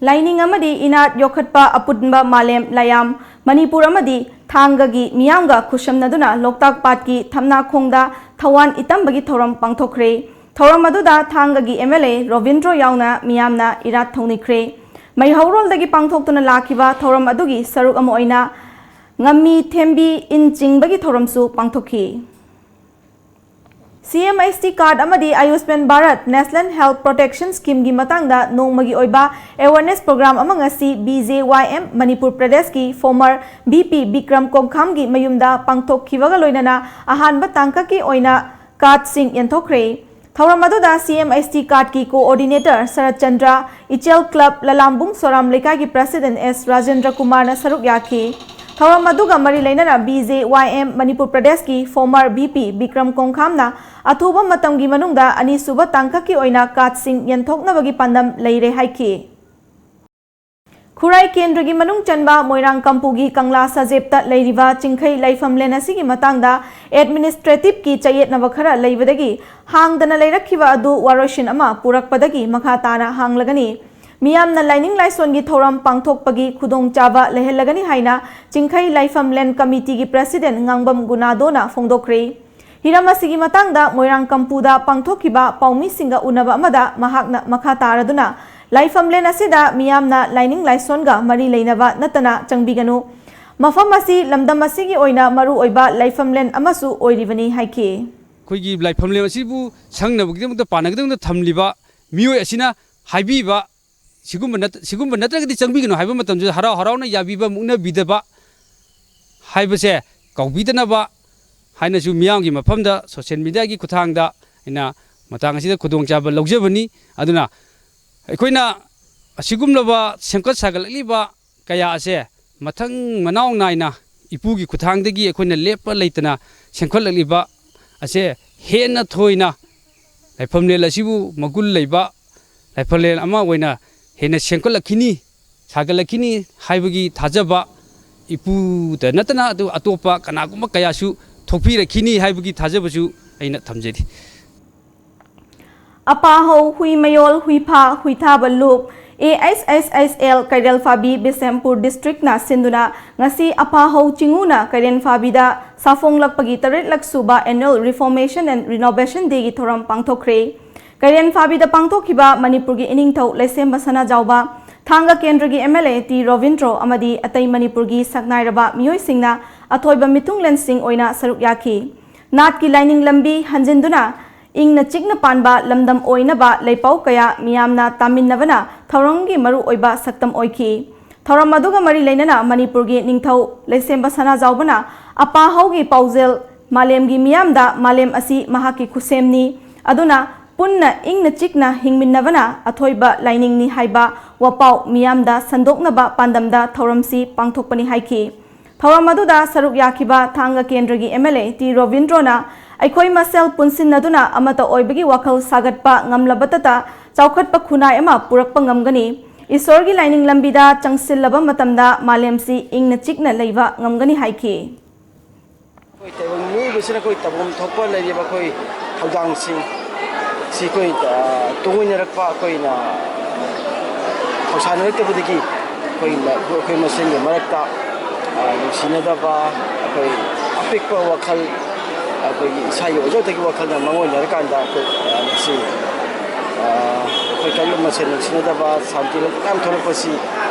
ꯂꯥꯏꯅꯤꯡ ꯑꯃꯗꯤ ꯏꯅꯥꯠ ꯌꯣꯛꯈꯠꯄ ꯑꯄꯨꯟꯕ ꯃꯥꯂꯦꯝ ꯂꯥꯏꯌꯥꯝ ꯃꯅꯤꯄꯨꯔ ꯑꯃꯗꯤ ꯊꯥꯡꯒꯒꯤ ꯃꯤꯌꯥꯝꯒ ꯈꯨꯠꯁꯝꯅꯗꯨꯅ ꯂꯣꯛꯇꯥꯛ ꯄꯥꯠꯀꯤ ꯊꯝꯅꯥꯈꯣꯡꯗ ꯊꯋꯥꯟ ꯏꯇꯝꯕꯒꯤ ꯊꯧꯔꯝ ꯄꯥꯡꯊꯣꯛꯈ꯭ꯔꯦ꯫ ꯊꯧꯔꯝ ꯑꯗꯨꯗ ꯊꯥꯡꯒꯒꯤ ꯑꯦꯝ ꯑꯦꯜ ꯑꯦ ꯔꯣꯕꯤꯟꯗ꯭ꯔꯣ ꯌꯥꯎꯅ ꯃꯤꯌꯥꯝꯅ ꯏꯔꯥꯠ ꯊꯧꯅꯤꯈ꯭ꯔꯦ꯫ ꯃꯩꯍꯧꯔꯣꯜꯗꯒꯤ ꯄꯥꯡꯊꯣꯛꯇꯨꯅ ꯂꯥꯛꯈꯤꯕ ꯊꯧꯔꯝ ꯑꯗꯨꯒꯤ ꯁꯔꯨꯛ ꯑꯃ ꯑꯣꯏꯅ ꯉꯝꯃꯤ ꯊꯦꯝꯕꯤ ꯏꯟ ꯆꯤꯡꯕꯒꯤ ꯊꯧꯔꯝꯁꯨ ꯄꯥꯡꯊꯣꯛꯈꯤ꯫ C M H T card ꯑꯃꯗꯤ Ayushman Bharat National Health Protection Scheme ꯒꯤ ꯃꯇꯥꯡꯗ ꯅꯣꯡꯃꯒꯤ ꯑꯣꯏꯕ awareness program ꯑꯃ ꯉꯁꯤ B J Y M Manipur ꯄ꯭ꯔꯗꯦꯁꯀꯤ former V P ꯕꯤꯀ꯭ꯔꯝ ꯀꯣꯡꯈꯥꯝꯒꯤ ꯃꯌꯨꯝꯗ ꯄꯥꯡꯊꯣꯛꯈꯤꯕꯒ ꯂꯣꯏꯅꯅ ꯑꯍꯥꯟꯕ ꯇꯥꯡꯀꯛꯀꯤ ꯑꯣꯏꯅ card ꯁꯤꯡ ꯌꯦꯟꯊꯣꯛꯈ꯭ꯔꯦ꯫ ꯊꯧꯔꯝ ꯑꯗꯨꯗ C M H T card ꯀꯤ coordinator ꯁꯔꯠ ꯆꯟꯗ꯭ꯔ, ꯏꯆꯦꯜ club ꯂꯂꯥꯝꯕꯨꯡ ꯁꯣꯔꯥꯝ ꯂꯩꯀꯥꯏꯒꯤ president S ꯔꯥꯖꯦꯟꯗ꯭ꯔ ꯀꯨꯃꯥꯔꯅ ꯁꯔꯨꯛ ꯌꯥꯈꯤ꯫ ꯊꯧꯔꯝ ꯑꯗꯨꯒ ꯃꯔꯤ ꯂꯩꯅꯅ B J Y M Manipur ꯄ꯭ꯔꯗꯦꯁꯀꯤ former V P ꯕꯤꯀ꯭ꯔꯝ ꯀꯣꯡꯈꯥꯝꯅ ꯑꯊꯨꯕ ꯃꯇꯝꯒꯤ ꯃꯅꯨꯡꯗ ꯑꯅꯤꯁꯨꯕ ꯇꯥꯡꯀꯛꯀꯤ ꯑꯣꯏꯅ card ꯁꯤꯡ ꯌꯦꯟꯊꯣꯛꯅꯕꯒꯤ ꯄꯥꯟꯗꯝ ꯂꯩꯔꯦ ꯍꯥꯏꯈꯤ꯫ ꯈꯨꯔꯥꯏ ꯀꯦꯟꯗ꯭ꯔꯒꯤ ꯃꯅꯨꯡ ꯆꯟꯕ ꯃꯣꯏꯔꯥꯡ ꯀꯝꯄꯨꯒꯤ ꯀꯪꯂꯥ ꯁꯥꯖꯦꯞꯇ ꯂꯩꯔꯤꯕ ꯆꯤꯡꯈꯩ ꯂꯩꯐꯝꯂꯦꯟ ꯑꯁꯤꯒꯤ ꯃꯇꯥꯡꯗ administrative ꯀꯤ ꯆꯌꯦꯠꯅꯕ ꯈꯔ ꯂꯩꯕꯗꯒꯤ ꯍꯥꯡꯗꯅ ꯂꯩꯔꯛꯈꯤꯕ ꯑꯗꯨ ꯋꯥꯔꯣꯏꯁꯤꯟ ꯑꯃ ꯄꯨꯔꯛꯄꯗꯒꯤ ꯃꯈꯥ ꯇꯥꯅ ꯍꯥꯡꯂꯒꯅꯤ꯫ ꯃꯤꯌꯥꯝꯅ ꯂꯥꯏꯅꯤꯡ ꯂꯥꯏꯁꯣꯟꯒꯤ ꯊꯧꯔꯝ ꯄꯥꯡꯊꯣꯛꯄꯒꯤ ꯈꯨꯗꯣꯡꯆꯥꯕ ꯂꯩꯍꯜꯂꯒꯅꯤ ꯍꯥꯏꯅ ꯆꯤꯡꯈꯩ ꯂꯩꯐꯝꯂꯦꯟ committee ꯒꯤ president ꯉꯥꯡꯕꯝ ꯒꯨꯅꯥꯗꯣꯅ ꯐꯣꯡꯗꯣꯛꯈ꯭ꯔꯦ꯫ ꯍꯤꯔꯝ ꯑꯁꯤꯒꯤ ꯃꯇꯥꯡꯗ ꯃꯣꯏꯔꯥꯡ ꯀꯝꯄꯨꯗ ꯄꯥꯡꯊꯣꯛꯈꯤꯕ ꯄꯥꯎꯃꯤꯁꯤꯡꯒ ꯎꯅꯕ ꯑꯃꯗ ꯃꯍꯥꯛꯅ ꯃꯈꯥ ꯇꯥꯔꯗꯨꯅ, ꯂꯥꯏꯐꯝꯂꯦꯟ ꯑꯁꯤꯗ ꯃꯤꯌꯥꯝꯅ ꯂꯥꯏꯅꯤꯡ ꯂꯥꯏꯁꯣꯟꯒ ꯃꯔꯤ ꯂꯩꯅꯕ ꯅꯠꯇꯅ ꯆꯪꯕꯤꯒꯅꯨ꯫ ꯃꯐꯝ ꯑꯁꯤ ꯂꯝꯗꯝ ꯑꯁꯤꯒꯤ ꯑꯣꯏꯅ ꯃꯔꯨ ꯑꯣꯏꯕ ꯂꯥꯏꯐꯝꯂꯦꯟ ꯑꯃꯁꯨ ꯑꯣꯏꯔꯤꯕꯅꯤ ꯍꯥꯏꯈꯤ꯫ ꯑꯩꯈꯣꯏꯒꯤ ꯂꯥꯏꯐꯝꯂꯦꯟ ꯑꯁꯤꯕꯨ ꯁꯪꯅꯕꯒꯤꯗꯃꯛꯇ, ꯄꯥꯟꯅꯒꯗꯕꯗ ꯊꯝꯂꯤꯕ ꯃꯤꯑꯣꯏ ꯑꯁꯤꯅ ꯍꯥꯏꯕꯤꯕ, ꯁꯤꯒꯨꯝꯕ ꯅꯠ-, ꯁꯤꯒꯨꯝꯕ ꯅꯠꯇ꯭ꯔꯒꯗꯤ ꯆꯪꯕꯤꯒꯅꯨ ꯍꯥꯏꯕ ꯃꯇꯝꯗ ꯍꯔꯥꯎ ꯍꯔꯥꯎꯅ ꯌꯥꯕꯤꯕ, ꯃꯨꯛꯅꯕꯤꯗꯕ ꯍꯥꯏꯕꯁꯦ ꯀꯥꯎꯕꯤꯗꯅꯕ ꯍꯥꯏꯅꯁꯨ ꯃꯤꯌꯥꯝꯒꯤ ꯃꯐꯝꯗ social media ꯒꯤ ꯈꯨꯠꯊꯥꯡꯗ ꯑꯩꯅ ꯃꯇꯥꯡ ꯑꯁꯤꯗ ꯈꯨꯗꯣꯡꯆꯥꯕ ꯂꯧꯖꯕꯅꯤ꯫ ꯑꯗꯨꯅ ꯑꯩꯈꯣꯏꯅ ꯑꯁꯤꯒꯨꯝꯂꯕ ꯁꯦꯝꯒꯠ ꯁꯥꯒꯠꯂꯛꯂꯤꯕ ꯀꯌꯥ ꯑꯁꯦ ꯃꯊꯪ ꯃꯅꯥꯎ ꯅꯥꯏꯅ ꯏꯄꯨꯒꯤ ꯈꯨꯠꯊꯥꯡꯗꯒꯤ ꯑꯩꯈꯣꯏꯅ ꯂꯦꯞꯄ ꯂꯩꯇꯅ ꯁꯦꯝꯒꯠꯂꯛꯂꯤꯕ ꯑꯁꯦ ꯍꯦꯟꯅ ꯊꯣꯏꯅ ꯂꯥꯏꯐꯝꯂꯦꯟ ꯑꯁꯤꯕꯨ ꯃꯒꯨꯟ ꯂꯩꯕ ꯂꯥꯏꯐꯝꯂꯦꯟ ꯑꯃ ꯑꯣꯏꯅ ꯍꯦꯟꯅ ꯁꯦꯝꯒꯠꯂꯛꯈꯤꯅꯤ, ꯁꯥꯒꯠꯂꯛꯈꯤꯅꯤ ꯍꯥꯏꯕꯒꯤ ꯊꯥꯖꯕ ꯏꯄꯨꯗ ꯅꯠꯇꯅ ꯑꯗꯨ ꯑꯇꯣꯞꯄ ꯀꯅꯥꯒꯨꯝꯕ ꯀꯌꯥꯁꯨ ꯊꯣꯛꯄꯤꯔꯛꯈꯤꯅꯤ ꯍꯥꯏꯕꯒꯤ ꯊꯥꯖꯕꯁꯨ ꯑꯩꯅ ꯊꯝꯖꯔꯤ꯫ ꯑꯄꯥꯍꯧ, ꯍꯨꯏꯃꯌꯣꯜ, ꯍꯨꯏꯐꯥ, ꯍꯨꯏꯊꯥꯕ ꯂꯨꯞ, A H S S L ꯀꯩꯔꯦꯜ ꯐꯥꯕꯤ Bishnupur district ꯅ ꯁꯤꯟꯗꯨꯅ ꯉꯁꯤ ꯑꯄꯥꯍꯧ ꯆꯤꯡꯉꯨꯅ ꯀꯩꯔꯦꯟ ꯐꯥꯕꯤꯗ ꯁꯥꯐꯣꯡꯂꯛꯄꯒꯤ ꯇꯔꯦꯠꯂꯛ ꯁꯨꯕ annual reformation and renovation day ꯒꯤ ꯊꯧꯔꯝ ꯄꯥꯡꯊꯣꯛꯈ꯭ꯔꯦ꯫ ꯀꯩꯔꯦꯟ ꯐꯥꯕꯤꯗ ꯄꯥꯡꯊꯣꯛꯈꯤꯕ ꯃꯅꯤꯄꯨꯔꯒꯤ ꯏꯅꯤꯡꯊꯧ ꯂꯩꯁꯦꯝꯕ ꯁꯅꯥꯖꯥꯎꯕ, ꯊꯥꯡꯒ ꯀꯦꯟꯗ꯭ꯔꯒꯤ M L A T Robindro ꯑꯃꯗꯤ ꯑꯇꯩ ꯃꯅꯤꯄꯨꯔꯒꯤ ꯁꯛꯅꯥꯏꯔꯕ ꯃꯤꯑꯣꯏꯁꯤꯡꯅ ꯑꯊꯣꯏꯕ ꯃꯤꯊꯨꯡꯂꯦꯟꯁꯤꯡ ꯑꯣꯏꯅ ꯁꯔꯨꯛ ꯌꯥꯈꯤ꯫ ꯅꯥꯠꯀꯤ ꯂꯥꯏꯅꯤꯡ ꯂꯝꯕꯤ ꯍꯟꯖꯤꯟꯗꯨꯅ ꯏꯪꯅ ꯆꯤꯛꯅ ꯄꯥꯟꯕ ꯂꯝꯗꯝ ꯑꯣꯏꯅꯕ ꯂꯩꯄꯥꯎ ꯀꯌꯥ ꯃꯤꯌꯥꯝꯅ ꯇꯥꯃꯤꯟꯅꯕꯅ ꯊꯧꯔꯝꯒꯤ ꯃꯔꯨꯑꯣꯏꯕ ꯁꯛꯇꯝ ꯑꯣꯏꯈꯤ꯫ ꯊꯧꯔꯝ ꯑꯗꯨꯒ ꯃꯔꯤ ꯂꯩꯅꯅ ꯃꯅꯤꯄꯨꯔꯒꯤ ꯅꯤꯡꯊꯧ ꯂꯩꯁꯦꯝꯕ ꯁꯅꯥꯖꯥꯎꯕꯅ ꯑꯄꯥ ꯍꯧꯒꯤ ꯄꯥꯎꯖꯦꯜ ꯃꯥꯂꯦꯝꯒꯤ ꯃꯤꯌꯥꯝꯗ ꯃꯥꯂꯦꯝ ꯑꯁꯤ ꯃꯍꯥꯛꯀꯤ ꯈꯨꯠꯁꯦꯝꯅꯤ, ꯑꯗꯨꯅ ꯄꯨꯟꯅ ꯏꯪꯅ ꯆꯤꯛꯅ ꯍꯤꯡꯃꯤꯟꯅꯕꯅ ꯑꯊꯣꯏꯕ ꯂꯥꯏꯅꯤꯡꯅꯤ ꯍꯥꯏꯕ ꯋꯥꯄꯥꯎ ꯃꯤꯌꯥꯝꯗ ꯁꯟꯗꯣꯛꯅꯕ ꯄꯥꯟꯗꯝꯗ ꯊꯧꯔꯝꯁꯤ ꯄꯥꯡꯊꯣꯛꯄꯅꯤ ꯍꯥꯏꯈꯤ꯫ ꯊꯧꯔꯝ ꯑꯗꯨꯗ ꯁꯔꯨꯛ ꯌꯥꯈꯤꯕ ꯊꯥꯡꯒ ꯀꯦꯟꯗ꯭ꯔꯒꯤ ꯑꯦꯝ ꯑꯦꯜ ꯑꯦ ꯇꯤ ꯔꯣꯕꯤꯟꯗ꯭ꯔꯣꯅ ꯑꯩꯈꯣꯏ ꯃꯁꯦꯜ ꯄꯨꯟꯁꯤꯟꯅꯗꯨꯅ ꯑꯃꯠꯇ ꯑꯣꯏꯕꯒꯤ ꯋꯥꯈꯜ ꯁꯥꯒꯠꯄ ꯉꯝꯂꯕꯇꯇ ꯆꯥꯎꯈꯠꯄ ꯈꯨꯟꯅꯥꯏ ꯑꯃ ꯄꯨꯔꯛꯄ ꯉꯝꯒꯅꯤ꯫ ꯏꯁꯣꯔꯒꯤ ꯂꯥꯏꯅꯤꯡ ꯂꯝꯕꯤꯗ ꯆꯪꯁꯤꯜꯂꯕ ꯃꯇꯝꯗ ꯃꯥꯂꯦꯝꯁꯤ ꯏꯪꯅ ꯆꯤꯛꯅ ꯂꯩꯕ ꯉꯝꯒꯅꯤ ꯍꯥꯏꯈꯤ꯫ ꯑꯩꯈꯣꯏ ꯇꯥꯏꯕꯪ ꯃꯤꯑꯣꯏꯕꯁꯤꯅ ꯑꯩꯈꯣꯏ ꯇꯧꯐꯝ ꯊꯣꯛꯄ ꯂꯩꯔꯤꯕ ꯑꯩꯈꯣꯏ ꯊꯧꯗꯥꯡꯁꯤꯡ ꯁꯤ ꯑꯩꯈꯣꯏ ꯇꯨꯡ ꯑꯣꯏꯅꯔꯛꯄ ꯑꯩꯈꯣꯏꯅ ꯊꯧꯁꯥꯅꯔꯛꯇꯕꯗꯒꯤ ꯑꯩꯈꯣꯏ ꯑꯩꯈꯣꯏ ꯃꯁꯦꯟꯒꯤ ꯃꯔꯛꯇ ꯅꯨꯡꯁꯤꯅꯗꯕ, ꯑꯩꯈꯣꯏ ꯑꯄꯤꯛꯄ ꯋꯥꯈꯜ, ꯑꯩꯈꯣꯏꯒꯤ ꯏꯁꯥꯒꯤ ꯑꯣꯏꯖꯕꯇꯒꯤ ꯋꯥꯈꯜꯅ ꯃꯥꯡꯑꯣꯏꯅꯔꯀꯥꯟꯗ ꯑꯩꯈꯣꯏ ꯃꯁꯤ ꯑꯩꯈꯣꯏ ꯀꯥꯡꯂꯨꯞ ꯃꯁꯦꯟ ꯅꯨꯡꯁꯤꯅꯗꯕ, ꯁꯥꯟꯇꯤ ꯃꯌꯥꯝ ꯊꯣꯛꯂꯛꯄꯁꯤ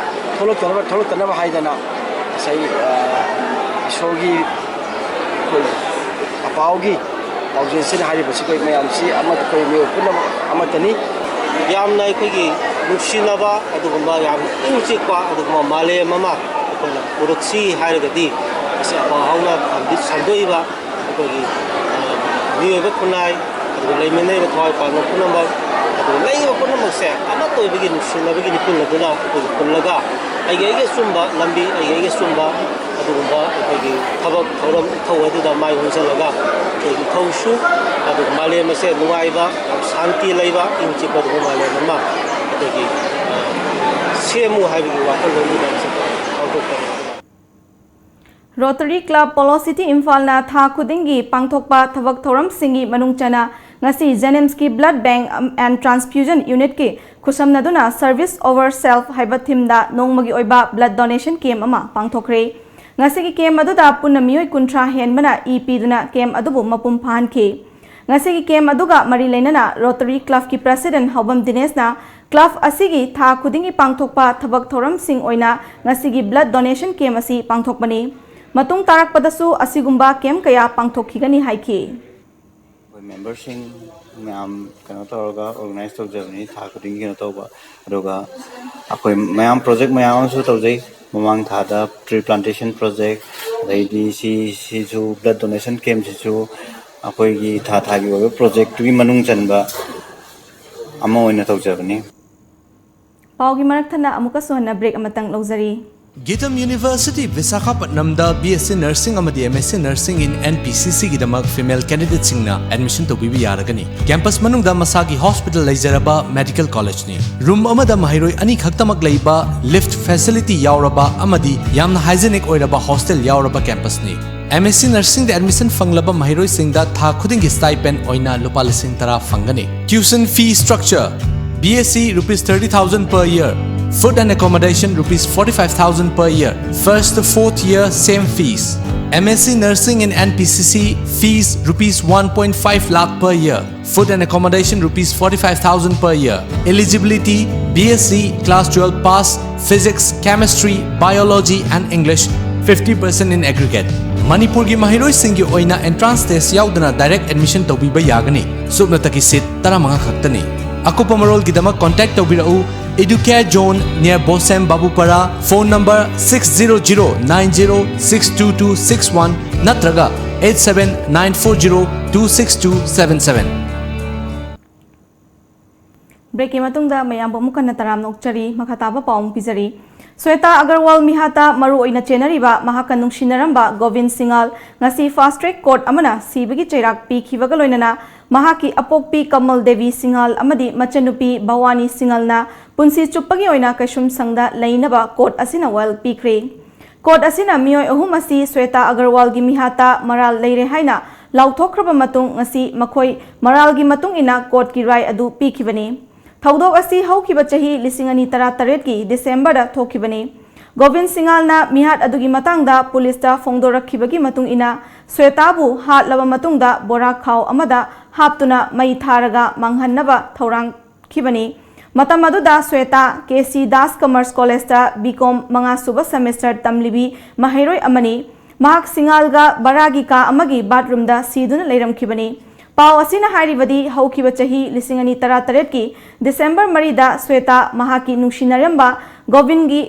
ꯊꯣꯛꯂꯛꯇꯅꯕ ꯊꯣꯛꯂꯛꯇꯅꯕ ꯍꯥꯏꯗꯅ ꯉꯁꯥꯏ ꯏꯁꯣꯔꯒꯤ ꯑꯩꯈꯣꯏ ꯑꯄꯥꯎꯒꯤ ꯄꯥꯎꯖꯦꯜꯁꯤꯅ ꯍꯥꯏꯔꯤꯕꯁꯤ ꯑꯩꯈꯣꯏ ꯃꯌꯥꯝꯁꯤ ꯑꯃꯠꯇ, ꯑꯩꯈꯣꯏ ꯃꯤꯑꯣꯏ ꯄꯨꯝꯅꯃꯛ ꯑꯃꯠꯇꯅꯤ꯫ ꯌꯥꯝꯅ ꯑꯩꯈꯣꯏꯒꯤ ꯅꯨꯡꯁꯤꯅꯕ ꯑꯗꯨꯒꯨꯝꯕ ꯌꯥꯝ ꯏꯪ ꯆꯤꯛꯄ ꯑꯗꯨꯒꯨꯝꯕ ꯃꯥꯂꯦꯝ ꯑꯃ ꯑꯩꯈꯣꯏꯅ ꯄꯨꯔꯛꯁꯤ ꯍꯥꯏꯔꯒꯗꯤ ꯉꯁꯤ ꯑꯄꯥꯎ ꯍꯧꯅ ꯁꯟꯗꯣꯛꯏꯕ ꯑꯩꯈꯣꯏꯒꯤ ꯃꯤꯑꯣꯏꯕ ꯈꯨꯟꯅꯥꯏ, ꯑꯗꯨꯒ ꯂꯩꯃꯤꯟꯅꯔꯤꯕ ꯊꯋꯥꯏ ꯄꯥꯟꯕ ꯄꯨꯝꯅꯃꯛ, ꯑꯗꯨꯒ ꯂꯩꯔꯤꯕ ꯄꯨꯝꯅꯃꯛꯁꯦ ꯑꯃꯠꯇ ꯑꯣꯏꯕꯒꯤ ꯅꯨꯡꯁꯤꯅꯕꯒꯤ ꯅꯤꯡꯄꯨꯜ ꯑꯗꯨꯅ ꯑꯩꯈꯣꯏꯒꯤ ꯄꯨꯜꯂꯒ ꯑꯩꯒꯤ ꯑꯩꯒꯤ ꯑꯆꯨꯝꯕ ꯂꯝꯕꯤ, ꯑꯩꯒꯤ ꯑꯩꯒꯤ ꯑꯆꯨꯝꯕ ꯑꯗꯨꯒꯨꯝꯕ ꯑꯩꯈꯣꯏꯒꯤ ꯊꯕꯛ ꯊꯧꯔꯝ ꯏꯊꯧ ꯑꯗꯨꯗ ꯃꯥꯏ ꯑꯣꯟꯁꯤꯜꯂꯒ ꯑꯩꯈꯣꯏꯒꯤ ꯏꯊꯧꯁꯨ, ꯑꯗꯨꯒ ꯃꯥꯂꯦꯝ ꯑꯁꯦ ꯅꯨꯡꯉꯥꯏꯕ, ꯁꯥꯟꯇꯤ ꯂꯩꯕ, ꯏꯪ ꯆꯤꯛꯄ ꯑꯗꯨꯒꯨꯝꯕ ꯃꯥꯂꯦꯝ ꯑꯃ ꯑꯩꯈꯣꯏꯒꯤ ꯁꯦꯝꯃꯨ ꯍꯥꯏꯕꯒꯤ ꯋꯥꯈꯜꯂꯣꯟꯗꯨꯗ ꯄꯥꯡꯊꯣꯛꯄꯅꯤ꯫ ꯔꯣꯇꯔꯤ ꯀ꯭ꯂꯕ ꯄꯣꯂꯣ ꯁꯤꯇꯤ ꯏꯝꯐꯥꯜꯅ ꯊꯥ ꯈꯨꯗꯤꯡꯒꯤ ꯄꯥꯡꯊꯣꯛꯄ ꯊꯕꯛ ꯊꯧꯔꯝꯁꯤꯡꯒꯤ ꯃꯅꯨꯡ ꯆꯟꯅ ꯉꯁꯤ ꯖꯦꯅꯤꯝꯁꯀꯤ ꯕ꯭ꯂꯗ ꯕꯦꯡꯛ ꯑꯦꯟ ꯇ꯭ꯔꯥꯟꯁꯐ꯭ꯌꯨꯖꯟ ꯌꯨꯅꯤꯠꯀꯤ ꯈꯨꯠꯁꯝꯅꯗꯨꯅ ꯁꯔꯚꯤꯁ ꯑꯣꯚꯔ ꯁꯦꯜꯐ ꯍꯥꯏꯕ ꯊꯤꯝꯗ ꯅꯣꯡꯃꯒꯤ ꯑꯣꯏꯕ ꯕ꯭ꯂꯗ ꯗꯣꯅꯦꯁꯟ ꯀꯦꯝꯞ ꯑꯃ ꯄꯥꯡꯊꯣꯛꯈ꯭ꯔꯦ꯫ ꯉꯁꯤꯒꯤ ꯀꯦꯝꯞ ꯑꯗꯨꯗ ꯄꯨꯟꯅ ꯃꯤꯑꯣꯏ ꯀꯨꯟꯊ꯭ꯔꯥ ꯍꯦꯟꯕꯅ ꯏ ꯄꯤꯗꯨꯅ ꯀꯦꯝꯞ ꯑꯗꯨꯕꯨ ꯃꯄꯨꯡ ꯐꯥꯍꯟꯈꯤ꯫ ꯉꯁꯤꯒꯤ ꯀꯦꯝꯞ ꯑꯗꯨꯒ ꯃꯔꯤ ꯂꯩꯅꯅ ꯔꯣꯇꯔꯤ ꯀ꯭ꯂꯕꯀꯤ ꯄ꯭ꯔꯁꯤꯗꯦꯟꯠ ꯍꯥꯎꯕꯝ ꯗꯤꯅꯦꯁꯅ ꯀ꯭ꯂꯕ ꯑꯁꯤꯒꯤ ꯊꯥ ꯈꯨꯗꯤꯡꯒꯤ ꯄꯥꯡꯊꯣꯛꯄ ꯊꯕꯛ ꯊꯧꯔꯝꯁꯤꯡ ꯑꯣꯏꯅ ꯉꯁꯤꯒꯤ ꯕ꯭ꯂꯗ ꯗꯣꯅꯦꯁꯟ ꯀꯦꯝꯞ ꯑꯁꯤ ꯄꯥꯡꯊꯣꯛꯄꯅꯤ꯫ ꯃꯇꯨꯡ ꯇꯥꯔꯛꯄꯗꯁꯨ ꯑꯁꯤꯒꯨꯝꯕ ꯀꯦꯝꯞ ꯀꯌꯥ ꯄꯥꯡꯊꯣꯛꯈꯤꯒꯅꯤ ꯍꯥꯏꯈꯤ꯫ ꯑꯩꯈꯣꯏ ꯃꯦꯝꯕꯔꯁꯤꯡ ꯃꯌꯥꯝ ꯀꯩꯅꯣ ꯇꯧꯔꯒ ꯑꯣꯔꯒꯅꯥꯏꯁ ꯇꯧꯖꯕꯅꯤ, ꯊꯥ ꯈꯨꯗꯤꯡꯒꯤ ꯀꯩꯅꯣ ꯇꯧꯕ꯫ ꯑꯗꯨꯒ ꯑꯩꯈꯣꯏ ꯃꯌꯥꯝ ꯄ꯭ꯔꯣꯖꯦꯛ ꯃꯌꯥꯝ ꯑꯃꯁꯨ ꯇꯧꯖꯩ꯫ ꯃꯃꯥꯡ ꯊꯥꯗ ꯇ꯭ꯔꯤ ꯄ꯭ꯂꯥꯟꯇꯦꯁꯟ ꯄ꯭ꯔꯣꯖꯦꯛ, ꯑꯗꯩꯗꯤ ꯁꯤ ꯁꯤꯁꯨ ꯕ꯭ꯂꯗ ꯗꯣꯅꯦꯁꯟ ꯀꯦꯝꯁꯤꯁꯨ ꯑꯩꯈꯣꯏꯒꯤ ꯊꯥ ꯊꯥꯒꯤ ꯑꯣꯏꯕ ꯄ꯭ꯔꯣꯖꯦꯛꯇꯨꯒꯤ ꯃꯅꯨꯡ ꯆꯟꯕ ꯑꯃ ꯑꯣꯏꯅ ꯇꯧꯖꯕꯅꯤ꯫ ꯄꯥꯎꯒꯤ ꯃꯔꯛ ꯊꯠꯅ ꯑꯃꯨꯛꯀꯁꯨ ꯍꯟꯅ ꯕ꯭ꯔꯦꯛ ꯑꯃꯇꯪ ꯂꯧꯖꯔꯤ꯫ Githam University ꯕꯤꯁꯥꯈꯥꯄꯠꯅꯝꯗ B S C Nursing ꯑꯃꯗꯤ M S C Nursing in N P C C ꯒꯤꯗꯃꯛ ꯐꯤꯃꯦꯜ ꯀꯦꯟꯗꯤꯗꯦꯠꯁꯤꯡꯅ ꯑꯦꯗꯃꯤꯁꯟ ꯇꯧꯕꯤꯕ ꯌꯥꯔꯒꯅꯤ꯫ ꯀꯦꯝꯄꯁ ꯃꯅꯨꯡꯗ ꯃꯁꯥꯒꯤ ꯍꯣꯁꯄꯤꯇꯥꯜ ꯂꯩꯖꯔꯕ ꯃꯦꯗꯤꯀꯦꯜ ꯀꯣꯂꯦꯖꯅꯤ꯫ ꯔꯨꯝ ꯑꯃꯗ ꯃꯍꯩꯔꯣꯏ ꯑꯅꯤꯈꯛꯇꯃꯛ ꯂꯩꯕ, ꯂꯤꯐꯠ ꯐꯦꯁꯤꯂꯤꯇꯤ ꯌꯥꯎꯔꯕ ꯑꯃꯗꯤ ꯌꯥꯝꯅ ꯍꯥꯏꯖꯤꯅꯤꯛ ꯑꯣꯏꯔꯕ ꯍꯣꯁꯇꯦꯜ ꯌꯥꯎꯔꯕ ꯀꯦꯝꯄꯁꯅꯤ꯫ M S C Nursingꯗ ꯑꯦꯗꯃꯤꯁꯟ ꯐꯪꯂꯕ ꯃꯍꯩꯔꯣꯏꯁꯤꯡꯗ ꯊꯥ ꯈꯨꯗꯤꯡꯒꯤ ꯁ꯭ꯇꯥꯏꯄꯦꯟ ꯑꯣꯏꯅ ꯂꯨꯄꯥ ꯂꯤꯁꯤꯡ ꯇꯔꯥ ꯐꯪꯒꯅꯤ꯫ Tuition fee structure: B S C rupees thirty thousand per year, food and accommodation rupees forty-five thousand per year, first to fourth year same fees. M S C Nursing in N P C C fees rupees one point five lakh per year, food and accommodation rupees forty-five thousand per year. Eligibility: B S C class twelve pass, Physics, Chemistry, Biology and English fifty percent in aggregate. ꯃꯅꯤꯄꯨꯔꯒꯤ ꯃꯍꯩꯔꯣꯏꯁꯤꯡꯒꯤ ꯑꯣꯏꯅ entrance test ꯌꯥꯎꯗꯅ direct admission ꯇꯧꯕꯤꯕ ꯌꯥꯒꯅꯤ꯫ ꯁꯨꯞꯅꯇꯒꯤ ꯁꯤꯠ ꯇꯔꯥꯃꯉꯥ ꯈꯛꯇꯅꯤ꯫ ꯑꯀꯨꯞꯄ ꯃꯔꯣꯜꯒꯤꯗꯃꯛ contact ꯇꯧꯕꯤꯔꯛꯎ Educare Zone near Bosem Babupara, phone number six zero zero nine zero six two two six one ꯅꯠꯇ꯭ꯔꯒ eight seven nine four zero two six two seven seven꯫ ꯕ꯭ꯔꯦꯛꯀꯤ ꯃꯇꯨꯡꯗ ꯃꯌꯥꯝꯕꯨ ꯑꯃꯨꯛ ꯍꯟꯅ ꯇꯔꯥꯝꯅ ꯑꯣꯛꯆꯔꯤ꯫ ꯃꯈꯥ ꯇꯥꯕ ꯄꯥꯎ ꯑꯃꯨꯛ ꯄꯤꯖꯔꯤ꯫ ꯁ꯭ꯋꯦꯇꯥ ꯑꯒꯔꯋꯥꯜ ꯃꯤꯍꯥꯇꯥ ꯃꯔꯨ ꯑꯣꯏꯅ ꯆꯦꯟꯅꯔꯤꯕ ꯃꯍꯥꯛꯀ ꯅꯨꯡꯁꯤꯅꯔꯝꯕ ꯒꯣꯕꯤꯟ ꯁꯤꯡꯉꯥꯜ ꯉꯁꯤ ꯐꯥꯁ ꯇ꯭ꯔꯦꯛ ꯀꯣꯔꯠ ꯑꯃꯅ ꯁꯤꯕꯒꯤ ꯆꯩꯔꯥꯛ ꯄꯤꯈꯤꯕꯒ ꯂꯣꯏꯅꯅ ꯃꯍꯥꯛꯀꯤ ꯑꯄꯣꯛꯄꯤ ꯀꯃꯜ ꯗꯦꯕꯤ ꯁꯤꯡꯉꯥꯜ ꯑꯃꯗꯤ ꯃꯆꯟꯅꯨꯄꯤ ꯚꯋꯥꯅꯤ ꯁꯤꯡꯉꯥꯜꯅ ꯄꯨꯟꯁꯤ ꯆꯨꯞꯄꯒꯤ ꯑꯣꯏꯅ ꯀꯩꯁꯨꯝꯁꯪꯗ ꯂꯩꯅꯕ ꯀꯣꯔꯠ ꯑꯁꯤꯅ ꯋꯥꯌꯦꯜ ꯄꯤꯈ꯭ꯔꯦ꯫ ꯀꯣꯔꯠ ꯑꯁꯤꯅ ꯃꯤꯑꯣꯏ ꯑꯍꯨꯝ ꯑꯁꯤ ꯁ꯭ꯋꯦꯇꯥ ꯑꯒꯔꯋꯥꯜꯒꯤ ꯃꯤꯍꯥꯠꯇ ꯃꯔꯥꯜ ꯂꯩꯔꯦ ꯍꯥꯏꯅ ꯂꯥꯎꯊꯣꯛꯈ꯭ꯔꯕ ꯃꯇꯨꯡ ꯉꯁꯤ ꯃꯈꯣꯏ ꯃꯔꯥꯜꯒꯤ ꯃꯇꯨꯡ ꯏꯟꯅ ꯀꯣꯔꯠꯀꯤ ꯔꯥꯏ ꯑꯗꯨ ꯄꯤꯈꯤꯕꯅꯤ꯫ ꯊꯧꯗꯣꯛ ꯑꯁꯤ ꯍꯧꯈꯤꯕ ꯆꯍꯤ ꯂꯤꯁꯤꯡ ꯑꯅꯤ ꯇꯔꯥꯇꯔꯦꯠꯀꯤ ꯗꯤꯁꯦꯝꯕꯔꯗ ꯊꯣꯛꯈꯤꯕꯅꯤ꯫ ꯒꯣꯕꯤꯟ ꯁꯤꯡꯉꯥꯜꯅ ꯃꯤꯍꯥꯠ ꯑꯗꯨꯒꯤ ꯃꯇꯥꯡꯗ ꯄꯨꯂꯤꯁꯇ ꯐꯣꯡꯗꯣꯔꯛꯈꯤꯕꯒꯤ ꯃꯇꯨꯡ ꯏꯟꯅ ꯁ꯭ꯋꯦꯇꯥꯕꯨ ꯍꯥꯠꯂꯕ ꯃꯇꯨꯡꯗ ꯕꯣꯔꯥ ꯈꯥꯎ ꯑꯃꯗ ꯍꯥꯞꯇꯨꯅ ꯃꯩ ꯊꯥꯔꯒ ꯃꯥꯡꯍꯟꯅꯕ ꯊꯧꯔꯥꯡ ꯈꯤꯕꯅꯤ꯫ ꯃꯇꯝ ꯑꯗꯨꯗ Shweta K C Das commerce ꯀꯣꯂꯦꯖꯇ B Com ꯃꯉꯥ ꯁꯨꯕ ꯁꯦꯃꯦꯁꯇꯔ ꯇꯝꯂꯤꯕꯤ ꯃꯍꯩꯔꯣꯏ ꯑꯃꯅꯤ꯫ ꯃꯍꯥꯛ ꯁꯤꯡꯉꯥꯜꯒ ꯕꯔꯥꯒꯤ ꯀꯥ ꯑꯃꯒꯤ ꯕꯥꯊꯔꯨꯝꯗ ꯁꯤꯗꯨꯅ ꯂꯩꯔꯝꯈꯤꯕꯅꯤ꯫ ꯄꯥꯎ ꯑꯁꯤꯅ ꯍꯥꯏꯔꯤꯕꯗꯤ, ꯍꯧꯈꯤꯕ ꯆꯍꯤ ꯂꯤꯁꯤꯡ ꯑꯅꯤ ꯇꯔꯥꯇꯔꯦꯠꯀꯤ ꯗꯤꯁꯦꯝꯕꯔ ꯃꯔꯤꯗ ꯁ꯭ꯋꯦꯇꯥ ꯃꯍꯥꯛꯀꯤ ꯅꯨꯡꯁꯤꯅꯔꯝꯕ ꯒꯣꯕꯤꯟꯒꯤ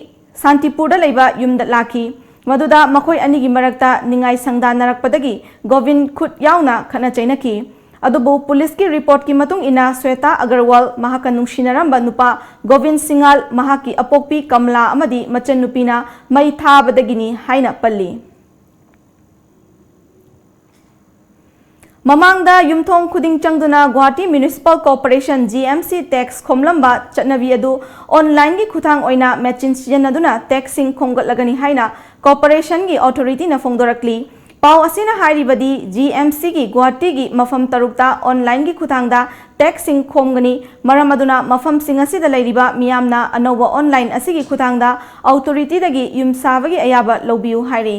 ꯁꯥꯟꯇꯤꯄꯨꯔꯗ ꯂꯩꯕ ꯌꯨꯝꯗ ꯂꯥꯛꯈꯤ꯫ ꯃꯗꯨꯗ ꯃꯈꯣꯏ ꯑꯅꯤꯒꯤ ꯃꯔꯛꯇ ꯅꯤꯡꯉꯥꯏ ꯁꯪꯗꯥꯅꯔꯛꯄꯗꯒꯤ ꯒꯣꯕꯤꯟ ꯈꯨꯠ ꯌꯥꯎꯅ ꯈꯠꯅ ꯆꯩꯅꯈꯤ꯫ ꯑꯗꯨꯕꯨ ꯄꯨꯂꯤꯁꯀꯤ ꯔꯤꯄꯣꯔꯠꯀꯤ ꯃꯇꯨꯡ ꯏꯟꯅ, ꯁ꯭ꯋꯦꯇꯥ ꯑꯒꯔꯋꯥꯜ ꯃꯍꯥꯛꯀ ꯅꯨꯡꯁꯤꯅꯔꯝꯕ ꯅꯨꯄꯥ ꯒꯣꯕꯤꯟ ꯁꯤꯡꯉꯥꯜ, ꯃꯍꯥꯛꯀꯤ ꯑꯄꯣꯛꯄꯤ ꯀꯃꯂꯥ ꯑꯃꯗꯤ ꯃꯆꯟꯅꯨꯄꯤꯅ ꯃꯩ ꯊꯥꯕꯗꯒꯤꯅꯤ ꯍꯥꯏꯅ ꯄꯜꯂꯤ꯫ ꯃꯃꯥꯡꯗ ꯌꯨꯝꯊꯣꯡ ꯈꯨꯗꯤꯡ ꯆꯪꯗꯨꯅ Guwahati municipal corporation, G M C, tax ꯈꯣꯝꯂꯝꯕ ꯆꯠꯅꯕꯤ ꯑꯗꯨ ꯑꯣꯟꯂꯥꯏꯟꯒꯤ ꯈꯨꯠꯊꯥꯡ ꯑꯣꯏꯅ ꯃꯦꯆꯤꯟ ꯁꯤꯖꯤꯟꯅꯗꯨꯅ ꯇꯦꯛꯁꯁꯤꯡ ꯈꯣꯝꯒꯠꯂꯒꯅꯤ ꯍꯥꯏꯅ ꯀꯣꯔꯄꯣꯔꯦꯁꯟꯒꯤ ꯑꯣꯊꯣꯔꯤꯇꯤꯅ ꯐꯣꯡꯗꯣꯔꯛꯂꯤ꯫ ꯄꯥꯎ ꯑꯁꯤꯅ ꯍꯥꯏꯔꯤꯕꯗꯤ, ꯖꯤ ꯑꯦꯝ ꯁꯤꯒꯤ ꯒꯨꯋꯥꯍꯥꯇꯤꯒꯤ ꯃꯐꯝ ꯇꯔꯨꯛꯇ ꯑꯣꯟꯂꯥꯏꯟꯒꯤ ꯈꯨꯠꯊꯥꯡꯗ ꯇꯦꯛꯁꯁꯤꯡ ꯈꯣꯝꯒꯅꯤ꯫ ꯃꯔꯝ ꯑꯗꯨꯅ ꯃꯐꯝꯁꯤꯡ ꯑꯁꯤꯗ ꯂꯩꯔꯤꯕ ꯃꯤꯌꯥꯝꯅ ꯑꯅꯧꯕ ꯑꯣꯟꯂꯥꯏꯟ ꯑꯁꯤꯒꯤ ꯈꯨꯠꯊꯥꯡꯗ ꯑꯣꯊꯣꯔꯤꯇꯤꯗꯒꯤ ꯌꯨꯝ ꯁꯥꯕꯒꯤ ꯑꯌꯥꯕ ꯂꯧꯕꯤꯌꯨ ꯍꯥꯏꯔꯤ꯫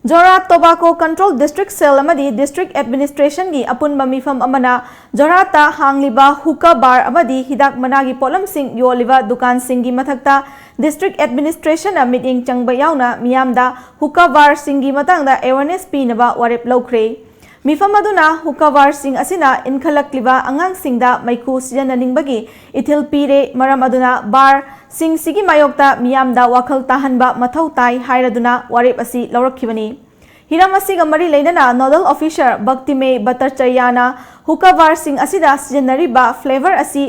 ꯖꯣꯔꯍꯥꯠ ꯇꯣꯕꯥꯀꯣ ꯀꯟꯇ꯭ꯔꯣꯜ ꯗꯤꯁꯇ꯭ꯔꯤꯛ ꯁꯦꯜ ꯑꯃꯗꯤ ꯗꯤꯁꯇ꯭ꯔꯤꯛ ꯑꯦꯗꯃꯤꯅꯤꯁꯇ꯭ꯔꯦꯁꯟꯒꯤ ꯑꯄꯨꯟꯕ ꯃꯤꯐꯝ ꯑꯃꯅ ꯖꯣꯔꯍꯥꯠꯇ ꯍꯥꯡꯂꯤꯕ ꯍꯨꯀꯥ ꯕꯥꯔ ꯑꯃꯗꯤ ꯍꯤꯗꯥꯛ ꯃꯅꯥꯒꯤ ꯄꯣꯠꯂꯝꯁꯤꯡ ꯌꯣꯜꯂꯤꯕ ꯗꯨꯀꯥꯟꯁꯤꯡꯒꯤ ꯃꯊꯛꯇ ꯗꯤꯁꯇ꯭ꯔꯤꯛ ꯑꯦꯗꯃꯤꯅꯤꯁꯇ꯭ꯔꯦꯁꯟꯅ ꯃꯤꯠꯌꯦꯡ ꯆꯪꯕ ꯌꯥꯎꯅ ꯃꯤꯌꯥꯝꯗ ꯍꯨꯀꯥ ꯕꯥꯔꯁꯤꯡꯒꯤ ꯃꯇꯥꯡꯗ ꯑꯦꯋꯦꯔꯅꯦꯁ ꯄꯤꯅꯕ ꯋꯥꯔꯦꯞ ꯂꯧꯈ꯭ꯔꯦ꯫ ꯃꯤꯐꯝ ꯑꯗꯨꯅ ꯍꯨꯀꯥ ꯕꯥꯔꯁꯤꯡ ꯑꯁꯤꯅ ꯏꯟꯈꯠꯂꯛꯂꯤꯕ ꯑꯉꯥꯡꯁꯤꯡꯗ ꯃꯩꯈꯨ ꯁꯤꯖꯤꯟꯅꯅꯤꯡꯕꯒꯤ ꯏꯊꯤꯜ ꯄꯤꯔꯦ, ꯃꯔꯝ ꯑꯗꯨꯅ ꯕꯥꯔꯁꯤꯡꯁꯤꯒꯤ ꯃꯥꯌꯣꯛꯇ ꯃꯤꯌꯥꯝꯗ ꯋꯥꯈꯜ ꯇꯥꯍꯟꯕ ꯃꯊꯧ ꯇꯥꯏ ꯍꯥꯏꯔꯗꯨꯅ ꯋꯥꯔꯦꯞ ꯑꯁꯤ ꯂꯧꯔꯛꯈꯤꯕꯅꯤ꯫ ꯍꯤꯔꯝ ꯑꯁꯤꯒ ꯃꯔꯤ ꯂꯩꯅꯅ ꯅꯣꯗꯜ ꯑꯣꯐꯤꯁꯔ ꯚꯛꯇꯤꯃꯦ ꯚꯠꯇꯥꯆꯥꯔꯌꯥꯅ ꯍꯨꯀꯥ ꯕꯥꯔꯁꯤꯡ ꯑꯁꯤꯗ ꯁꯤꯖꯤꯟꯅꯔꯤꯕ ꯐ꯭ꯂꯦꯚꯔ ꯑꯁꯤ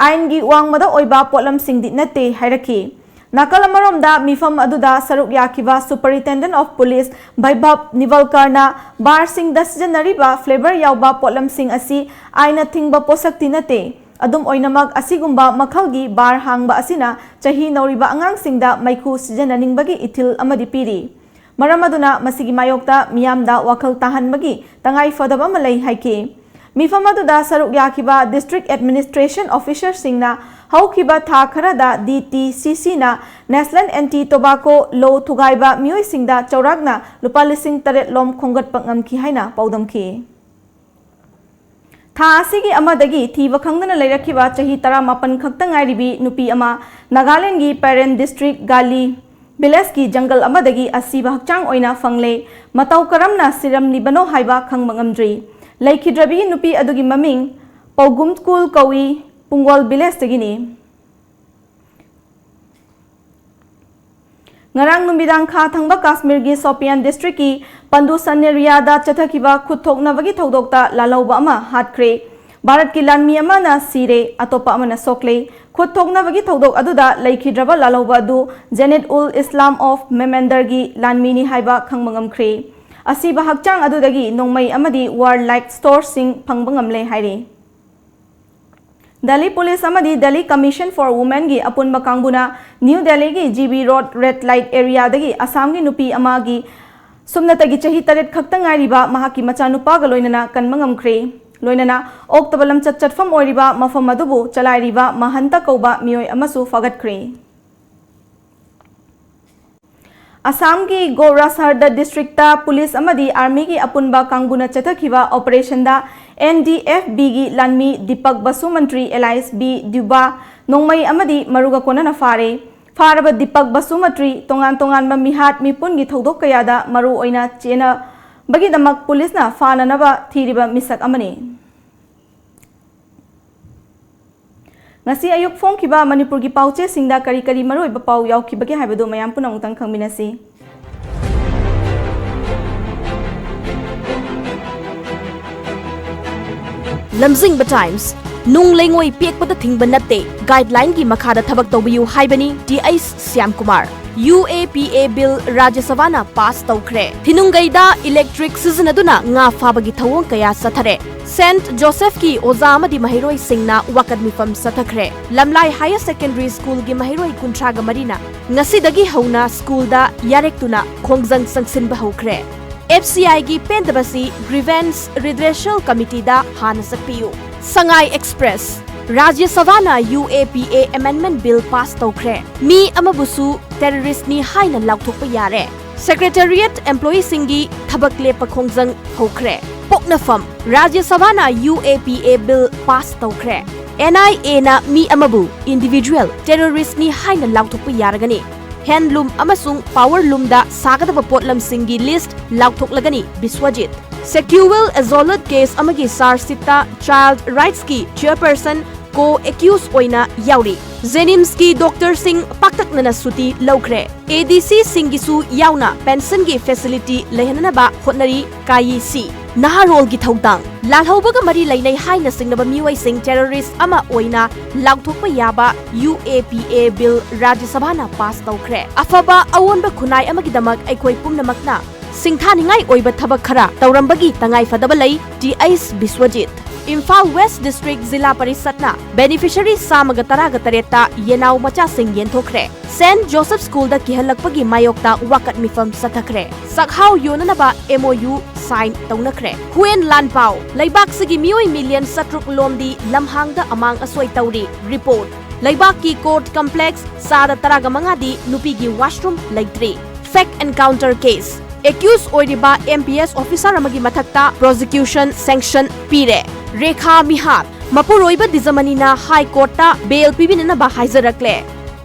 ꯑꯥꯏꯟꯒꯤ ꯋꯥꯡꯃꯗ ꯑꯣꯏꯕ ꯄꯣꯠꯂꯝꯁꯤꯡꯗꯤ ꯅꯠꯇꯦ ꯍꯥꯏꯔꯛꯈꯤ꯫ ꯅꯥꯀꯜ ꯑꯃꯔꯣꯝꯗ, ꯃꯤꯐꯝ ꯑꯗꯨꯗ ꯁꯔꯨꯛ ꯌꯥꯈꯤꯕ ꯁꯨꯄꯔꯤꯟꯇꯦꯟꯗꯦꯟꯠ ꯑꯣꯐ ꯄꯨꯂꯤꯁ ꯚꯩꯚꯕ ꯅꯤꯚꯜꯀꯔꯅ ꯕꯥꯔꯁꯤꯡꯗ ꯁꯤꯖꯤꯟꯅꯔꯤꯕ ꯐ꯭ꯂꯦꯚꯔ ꯌꯥꯎꯕ ꯄꯣꯠꯂꯝꯁꯤꯡ ꯑꯁꯤ ꯑꯥꯏꯟꯅ ꯊꯤꯡꯕ ꯄꯣꯠꯁꯛꯇꯤ ꯅꯠꯇꯦ꯫ ꯑꯗꯨꯝ ꯑꯣꯏꯅꯃꯛ, ꯑꯁꯤꯒꯨꯝꯕ ꯃꯈꯜꯒꯤ ꯕꯥꯔ ꯍꯥꯡꯕ ꯑꯁꯤꯅ ꯆꯍꯤ ꯅꯧꯔꯤꯕ ꯑꯉꯥꯡꯁꯤꯡꯗ ꯃꯩꯈꯨ ꯁꯤꯖꯤꯟꯅꯅꯤꯡꯕꯒꯤ ꯏꯊꯤꯜ ꯑꯃꯗꯤ ꯄꯤꯔꯤ꯫ ꯃꯔꯝ ꯑꯗꯨꯅ ꯃꯁꯤꯒꯤ ꯃꯥꯌꯣꯛꯇ ꯃꯤꯌꯥꯝꯗ ꯋꯥꯈꯜ ꯇꯥꯍꯟꯕꯒꯤ ꯇꯉꯥꯏ ꯐꯗꯕ ꯑꯃ ꯂꯩ ꯍꯥꯏꯈꯤ꯫ ꯃꯤꯐꯝ ꯑꯗꯨꯗ ꯁꯔꯨꯛ ꯌꯥꯈꯤꯕ ꯗꯤꯁꯇ꯭ꯔꯤꯛ ꯑꯦꯗꯃꯤꯅꯤꯁꯇ꯭ꯔꯦꯁꯟ ꯑꯣꯐꯤꯁꯔꯁꯤꯡꯅ ꯍꯧꯈꯤꯕ ꯊꯥ ꯈꯔꯗ ꯗꯤ ꯇꯤ ꯁꯤ ꯁꯤꯅ ꯅꯦꯁꯅꯦꯜ ꯑꯦꯟꯇꯤ ꯇꯣꯕꯥꯀꯣ ꯂꯣ ꯊꯨꯒꯥꯏꯕ ꯃꯤꯑꯣꯏꯁꯤꯡꯗ ꯆꯥꯎꯔꯥꯛꯅ ꯂꯨꯄꯥ ꯂꯤꯁꯤꯡ ꯇꯔꯦꯠ ꯂꯣꯝ ꯈꯣꯝꯒꯠꯄ ꯉꯝꯈꯤ ꯍꯥꯏꯅ ꯄꯥꯎꯗꯝꯈꯤ꯫ ꯊꯥ ꯑꯁꯤꯒꯤ ꯑꯃꯗꯒꯤ ꯊꯤꯕ ꯈꯪꯗꯅ ꯂꯩꯔꯛꯈꯤꯕ ꯆꯍꯤ ꯇꯔꯥꯃꯥꯄꯟ ꯈꯛꯇ ꯉꯥꯏꯔꯤꯕꯤ ꯅꯨꯄꯤ ꯑꯃ ꯅꯥꯒꯥꯂꯦꯟꯒꯤ ꯄꯦꯔꯦꯟ ꯗꯤꯁꯇ꯭ꯔꯤꯛ ꯒꯥꯂꯤ ꯚꯤꯂꯦꯖꯀꯤ ꯖꯪꯒꯜ ꯑꯃꯗꯒꯤ ꯑꯁꯤꯕ ꯍꯛꯆꯥꯡ ꯑꯣꯏꯅ ꯐꯪꯂꯦ꯫ ꯃꯇꯧ ꯀꯔꯝꯅ ꯁꯤꯔꯝꯂꯤꯕꯅꯣ ꯍꯥꯏꯕ ꯈꯪꯕ ꯉꯝꯗ꯭ꯔꯤ꯫ ꯂꯩꯈꯤꯗ꯭ꯔꯕꯤ ꯅꯨꯄꯤ ꯑꯗꯨꯒꯤ ꯃꯃꯤꯡ ꯄꯧꯒꯨꯝꯀꯨꯜ ꯀꯧꯏ, ꯄꯨꯡꯒꯣꯜ ꯚꯤꯂꯦꯖꯇꯒꯤꯅꯤ꯫ ꯉꯔꯥꯡ ꯅꯨꯃꯤꯗꯥꯡ ꯈꯥ ꯊꯪꯕ ꯀꯥꯁꯃꯤꯔꯒꯤ ꯁꯣꯄꯤꯌꯥꯟ ꯗꯤꯁꯇ꯭ꯔꯤꯛꯀꯤ ꯄꯟꯗꯨꯁꯟ ꯑꯦꯔꯤꯌꯥꯗ ꯆꯠꯊꯈꯤꯕ ꯈꯨꯠ ꯊꯣꯛꯅꯕꯒꯤ ꯊꯧꯗꯣꯛꯇ ꯂꯥꯜꯍꯧꯕ ꯑꯃ ꯍꯥꯠꯈ꯭ꯔꯦ꯫ ꯚꯥꯔꯠꯀꯤ ꯂꯥꯟꯃꯤ ꯑꯃꯅ ꯁꯤꯔꯦ, ꯑꯇꯣꯞꯄ ꯑꯃꯅ ꯁꯣꯛꯂꯦ꯫ ꯈꯨꯠ ꯊꯣꯛꯅꯕꯒꯤ ꯊꯧꯗꯣꯛ ꯑꯗꯨꯗ ꯂꯩꯈꯤꯗ꯭ꯔꯕ ꯂꯥꯜꯍꯧꯕ ꯑꯗꯨ ꯖꯦꯅꯦꯠ ꯎꯜ ꯏꯁꯂꯥꯝ ꯑꯣꯐ ꯃꯦꯃꯦꯟꯗꯔꯒꯤ ꯂꯥꯟꯃꯤꯅꯤ ꯍꯥꯏꯕ ꯈꯪꯕ ꯉꯝꯈ꯭ꯔꯦ꯫ ꯑꯁꯤꯕ ꯍꯛꯆꯥꯡ ꯑꯗꯨꯗꯒꯤ ꯅꯣꯡꯃꯩ ꯑꯃꯗꯤ ꯋꯥꯔ ꯂꯥꯏꯛ ꯁ꯭ꯇꯣꯔꯁꯤꯡ ꯐꯪꯕ ꯉꯝꯂꯦ ꯍꯥꯏꯔꯤ꯫ ꯗꯦꯜꯂꯤ ꯄꯨꯂꯤꯁ ꯑꯃꯗꯤ ꯗꯦꯜꯂꯤ ꯀꯃꯤꯁꯟ ꯐꯣꯔ ꯋꯨꯃꯦꯟꯒꯤ ꯑꯄꯨꯟꯕ ꯀꯥꯡꯕꯨꯅ ꯅ꯭ꯌꯨ ꯗꯦꯜꯂꯤꯒꯤ G B road red light ꯑꯦꯔꯤꯌꯥꯗꯒꯤ ꯑꯁꯥꯝꯒꯤ ꯅꯨꯄꯤ ꯑꯃꯒꯤ ꯁꯨꯞꯅꯇꯒꯤ ꯆꯍꯤ ꯇꯔꯦꯠ ꯈꯛꯇ ꯉꯥꯏꯔꯤꯕ ꯃꯍꯥꯛꯀꯤ ꯃꯆꯥꯅꯨꯄꯥꯒ ꯂꯣꯏꯅꯅ ꯀꯟꯕ ꯉꯝꯈ꯭ꯔꯦ꯫ ꯂꯣꯏꯅꯅ ꯑꯣꯛꯇꯕ ꯂꯝꯆꯠ ꯆꯠꯐꯝ ꯑꯣꯏꯔꯤꯕ ꯃꯐꯝ ꯑꯗꯨꯕꯨ ꯆꯂꯥꯏꯔꯤꯕ ꯃꯍꯟꯇ ꯀꯧꯕ ꯃꯤꯑꯣꯏ ꯑꯃꯁꯨ ꯐꯥꯒꯠꯈ꯭ꯔꯦ꯫ ꯑꯁꯥꯝꯒꯤ ꯒꯣꯔꯥꯁꯍꯔꯗ ꯗꯤꯁꯇ꯭ꯔꯤꯛꯇ ꯄꯨꯂꯤꯁ ꯑꯃꯗꯤ ꯑꯥꯔꯃꯤꯒꯤ ꯑꯄꯨꯟꯕ ꯀꯥꯡꯕꯨꯅ ꯆꯠꯊꯈꯤꯕ ꯑꯣꯄꯔꯦꯁꯟꯗ ꯑꯦꯟ ꯗꯤ ꯑꯦꯐ ꯕꯤꯒꯤ ꯂꯥꯟꯃꯤ ꯗꯤꯄꯛ ꯕꯁꯨ ꯃꯟꯇ꯭ꯔꯤ ꯑꯦꯂꯥꯏꯁ ꯕꯤ ꯗ꯭ꯌꯨꯕꯥ ꯅꯣꯡꯃꯩ ꯑꯃꯗꯤ ꯃꯔꯨꯒ ꯀꯣꯟꯅꯅ ꯐꯥꯔꯦ꯫ ꯐꯥꯔꯕ ꯗꯤꯄꯛ ꯕꯁꯨ ꯃꯟꯇ꯭ꯔꯤ ꯇꯣꯉꯥꯟ ꯇꯣꯉꯥꯟꯕ ꯃꯤꯍꯥꯠ ꯃꯤꯄꯨꯟꯒꯤ ꯊꯧꯗꯣꯛ ꯀꯌꯥꯗ ꯃꯔꯨ ꯑꯣꯏꯅ ꯆꯦꯟꯅꯕꯒꯤꯗꯃꯛ ꯄꯨꯂꯤꯁꯅ ꯐꯥꯅꯅꯕ ꯊꯤꯔꯤꯕ ꯃꯤꯁꯛ ꯑꯃꯅꯤ꯫ ꯉꯁꯤ ꯑꯌꯨꯛ ꯐꯣꯡꯈꯤꯕ ꯃꯅꯤꯄꯨꯔꯒꯤ ꯄꯥꯎꯆꯦꯁꯤꯡꯗ ꯀꯔꯤ ꯀꯔꯤ ꯃꯔꯨꯑꯣꯏꯕ ꯄꯥꯎ ꯌꯥꯎꯈꯤꯕꯒꯦ ꯍꯥꯏꯕꯗꯨ ꯃꯌꯥꯝ ꯄꯨꯝꯅꯃꯛꯇꯪ ꯈꯪꯃꯤꯟꯅꯁꯤ꯫ ꯂꯝꯖꯤꯡꯕ ꯇꯥꯏꯝꯁ, ꯅꯨꯡ ꯂꯩꯉꯣꯏ ꯄꯦꯛꯄꯗ ꯊꯤꯡꯕ ꯅꯠꯇꯦ, ꯒꯥꯏꯗꯂꯥꯏꯟꯒꯤ ꯃꯈꯥꯗ ꯊꯕꯛ ꯇꯧꯕꯤꯌꯨ ꯍꯥꯏꯕꯅꯤ ꯇꯤ ꯑꯩꯆ ꯁ꯭ꯌꯥꯝꯀꯨꯃꯥꯔ꯫ ꯌꯨ ꯑꯦ ꯄꯤ ꯑꯦ ꯕꯤꯜ ꯔꯥꯖ꯭ꯌ ꯁꯚꯥꯅ ꯄꯥꯁ ꯇꯧꯈ꯭ꯔꯦ꯫ ꯊꯤꯅꯨꯡꯒꯩꯗ ꯏꯂꯦꯛꯇ꯭ꯔꯤꯛ ꯁꯤꯖꯤꯟꯅꯗꯨꯅ ꯉꯥ ꯐꯥꯕꯒꯤ ꯊꯧꯑꯣꯡ ꯀꯌꯥ ꯆꯠꯊꯔꯦ꯫ ꯁꯦꯟꯠ ꯖꯣꯁꯦꯐꯀꯤ ꯑꯣꯖꯥ ꯑꯃꯗꯤ ꯃꯍꯩꯔꯣꯏꯁꯤꯡꯅ ꯋꯥꯀꯠ ꯃꯤꯐꯝ ꯆꯠꯊꯈ꯭ꯔꯦ꯫ ꯂꯝꯂꯥꯏ ꯍꯥꯌꯔ ꯁꯦꯀꯦꯟꯗꯔꯤ ꯁ꯭ꯀꯨꯜꯒꯤ ꯃꯍꯩꯔꯣꯏ ꯀꯨꯟꯊ꯭ꯔꯥꯒ ꯃꯔꯤꯅ ꯉꯁꯤꯗꯒꯤ ꯍꯧꯅ ꯁ꯭ꯀꯨꯜꯗ ꯌꯥꯔꯦꯛꯇꯨꯅ ꯈꯣꯡꯖꯪ ꯆꯪꯁꯤꯟꯕ ꯍꯧꯈ꯭ꯔꯦ꯫ ꯑꯦꯐ ꯁꯤ ꯑꯥꯏꯒꯤ ꯄꯦꯟꯗꯕꯁꯤ ꯒ꯭ꯔꯤꯚꯦꯟꯁ ꯔꯤꯗ꯭ꯔꯦꯁꯦꯜ ꯀꯃꯤꯇꯤꯗ ꯍꯥꯟꯅ ꯆꯠꯄꯤꯌꯨ꯫ ꯁꯉꯥꯏ ꯑꯦꯛꯁꯄ꯭ꯔꯦꯁ, ꯔꯥꯖ꯭ꯌ ꯁꯚꯥꯅ ꯌꯨ ꯑꯦ ꯄꯤ ꯑꯦ ꯑꯦꯃꯦꯟꯗꯃꯦꯟꯠ ꯕꯤꯜ ꯄꯥꯁ ꯇꯧꯈ꯭ꯔꯦ꯫ ꯃꯤ ꯑꯃꯕꯨꯁꯨ ꯇꯦꯔꯣꯔꯤꯁ꯭ꯠꯅꯤ ꯍꯥꯏꯅ ꯂꯥꯎꯊꯣꯛꯄ ꯌꯥꯔꯦ꯫ ꯁꯦꯀ꯭ꯔꯦꯇꯦꯔꯤꯌꯦꯠ ꯑꯦꯝꯄ꯭ꯂꯣꯌꯤꯁꯤꯡꯒꯤ ꯊꯕꯛ ꯂꯦꯞꯄ ꯈꯣꯡꯖꯪ ꯍꯧꯈ꯭ꯔꯦ꯫ ꯄꯣꯛꯅꯐꯝ, ꯔꯥꯖ꯭ꯌ ꯁꯚꯥꯅ ꯌꯨ ꯑꯦ ꯄꯤ ꯑꯦ ꯕꯤꯜ ꯄꯥꯁ ꯇꯧꯈ꯭ꯔꯦ꯫ ꯑꯦꯟ ꯑꯥꯏ ꯑꯦꯅ ꯃꯤ ꯑꯃꯕꯨ ꯏꯟꯗꯤꯚꯤꯖꯨꯋꯦꯜ ꯇꯦꯔꯣꯔꯤꯁ꯭ꯠꯅꯤ ꯍꯥꯏꯅ ꯂꯥꯎꯊꯣꯛꯄ ꯌꯥꯔꯒꯅꯤ꯫ handloom ꯑꯃꯁꯨꯡ powerloomꯗ ꯁꯥꯒꯗꯕ ꯄꯣꯠꯂꯝꯁꯤꯡꯒꯤ list ꯂꯥꯎꯊꯣꯛꯂꯒꯅꯤ Biswajit. Sexual assault case ꯑꯃꯒꯤ charge sheetꯇ child rightsꯀꯤ chairperson co-accused ꯑꯣꯏꯅ ꯌꯥꯎꯔꯤ꯫ JNIMSꯀꯤ doctorꯁꯤꯡ ꯄꯥꯛꯇꯛꯅꯅ ꯁꯨꯇꯤ ꯂꯧꯈ꯭ꯔꯦ꯫ ADCꯁꯤꯡꯒꯤꯁꯨ ꯌꯥꯎꯅ pensionꯒꯤ facility ꯂꯩꯍꯟꯅꯕ ꯍꯣꯠꯅꯔꯤ ꯀꯥꯏꯁꯤ꯫ ꯅꯍꯥꯔꯣꯜꯒꯤ ꯊꯧꯗꯥꯡ꯫ ꯂꯥꯜꯍꯧꯕꯒ ꯃꯔꯤ ꯂꯩꯅꯩ ꯍꯥꯏꯅ ꯆꯤꯡꯅꯕ ꯃꯤꯑꯣꯏꯁꯤꯡ terrorist ꯑꯃ ꯑꯣꯏꯅ ꯂꯥꯎꯊꯣꯛꯄ ꯌꯥꯕ UAPA bill ꯔꯥꯖ꯭ꯌ ꯁꯚꯥꯅ pass ꯇꯧꯈ꯭ꯔꯦ꯫ ꯑꯐꯕ ꯑꯑꯣꯟꯕ ꯈꯨꯟꯅꯥꯏ ꯑꯃꯒꯤꯗꯃꯛ ꯑꯩꯈꯣꯏ ꯄꯨꯝꯅꯃꯛꯅ ꯁꯤꯡꯊꯥꯅꯤꯡꯉꯥꯏ ꯑꯣꯏꯕ ꯊꯕꯛ ꯈꯔ ꯇꯧꯔꯝꯕꯒꯤ ꯇꯉꯥꯏꯐꯗꯕ ꯂꯩ, T H Biswajit. Imphal West District ꯖꯤꯂꯥ ꯄꯔꯤꯁꯠꯅ beneficiary ꯆꯥꯝꯃꯒ ꯇꯔꯥꯒ ꯇꯔꯦꯠꯇ ꯌꯦꯅꯥꯎ ꯃꯆꯥꯁꯤꯡ ꯌꯦꯟꯊꯣꯛꯈ꯭ꯔꯦ꯫ Saint Joseph Schoolꯗ ꯀꯤꯍꯜꯂꯛꯄꯒꯤ ꯃꯥꯌꯣꯛꯇ ꯋꯥꯀꯠ ꯃꯤꯐꯝ ꯆꯠꯊꯈ꯭ꯔꯦ꯫ ꯆꯥꯛꯍꯥꯎ ꯌꯣꯟꯅꯅꯕ MOU sign ꯇꯧꯅꯈ꯭ꯔꯦ꯫ ꯍꯨꯋꯦꯟ ꯂꯥꯟꯄꯥꯎ꯫ ꯂꯩꯕꯥꯛꯁꯤꯒꯤ ꯃꯤꯑꯣꯏ million ꯆꯥꯇ꯭ꯔꯨꯛ ꯂꯣꯝꯗꯤ ꯂꯝꯍꯥꯡꯗ ꯑꯃꯥꯡ ꯑꯁꯣꯏ ꯇꯧꯔꯤ꯫ Report꯫ ꯂꯩꯕꯥꯛꯀꯤ court complex ꯆꯥꯗ ꯇꯔꯥꯒ ꯃꯉꯥꯗꯤ ꯅꯨꯄꯤꯒꯤ washroom ꯂꯩꯇ꯭ꯔꯤ꯫ Fake encounter case꯫ Accused ꯑꯣꯏꯔꯤꯕ MPS officer ꯑꯃꯒꯤ ꯃꯊꯛꯇ prosecution sanction ꯄꯤꯔꯦ꯫ ꯔꯦꯈꯥ ꯃꯤꯍꯥꯠ꯫ ꯃꯄꯨꯔꯣꯏꯕ ꯗꯤꯖꯃꯅꯤꯅ High Courtꯇ bail ꯄꯤꯕꯤꯅꯅꯕ ꯍꯥꯏꯖꯔꯛꯂꯦ꯫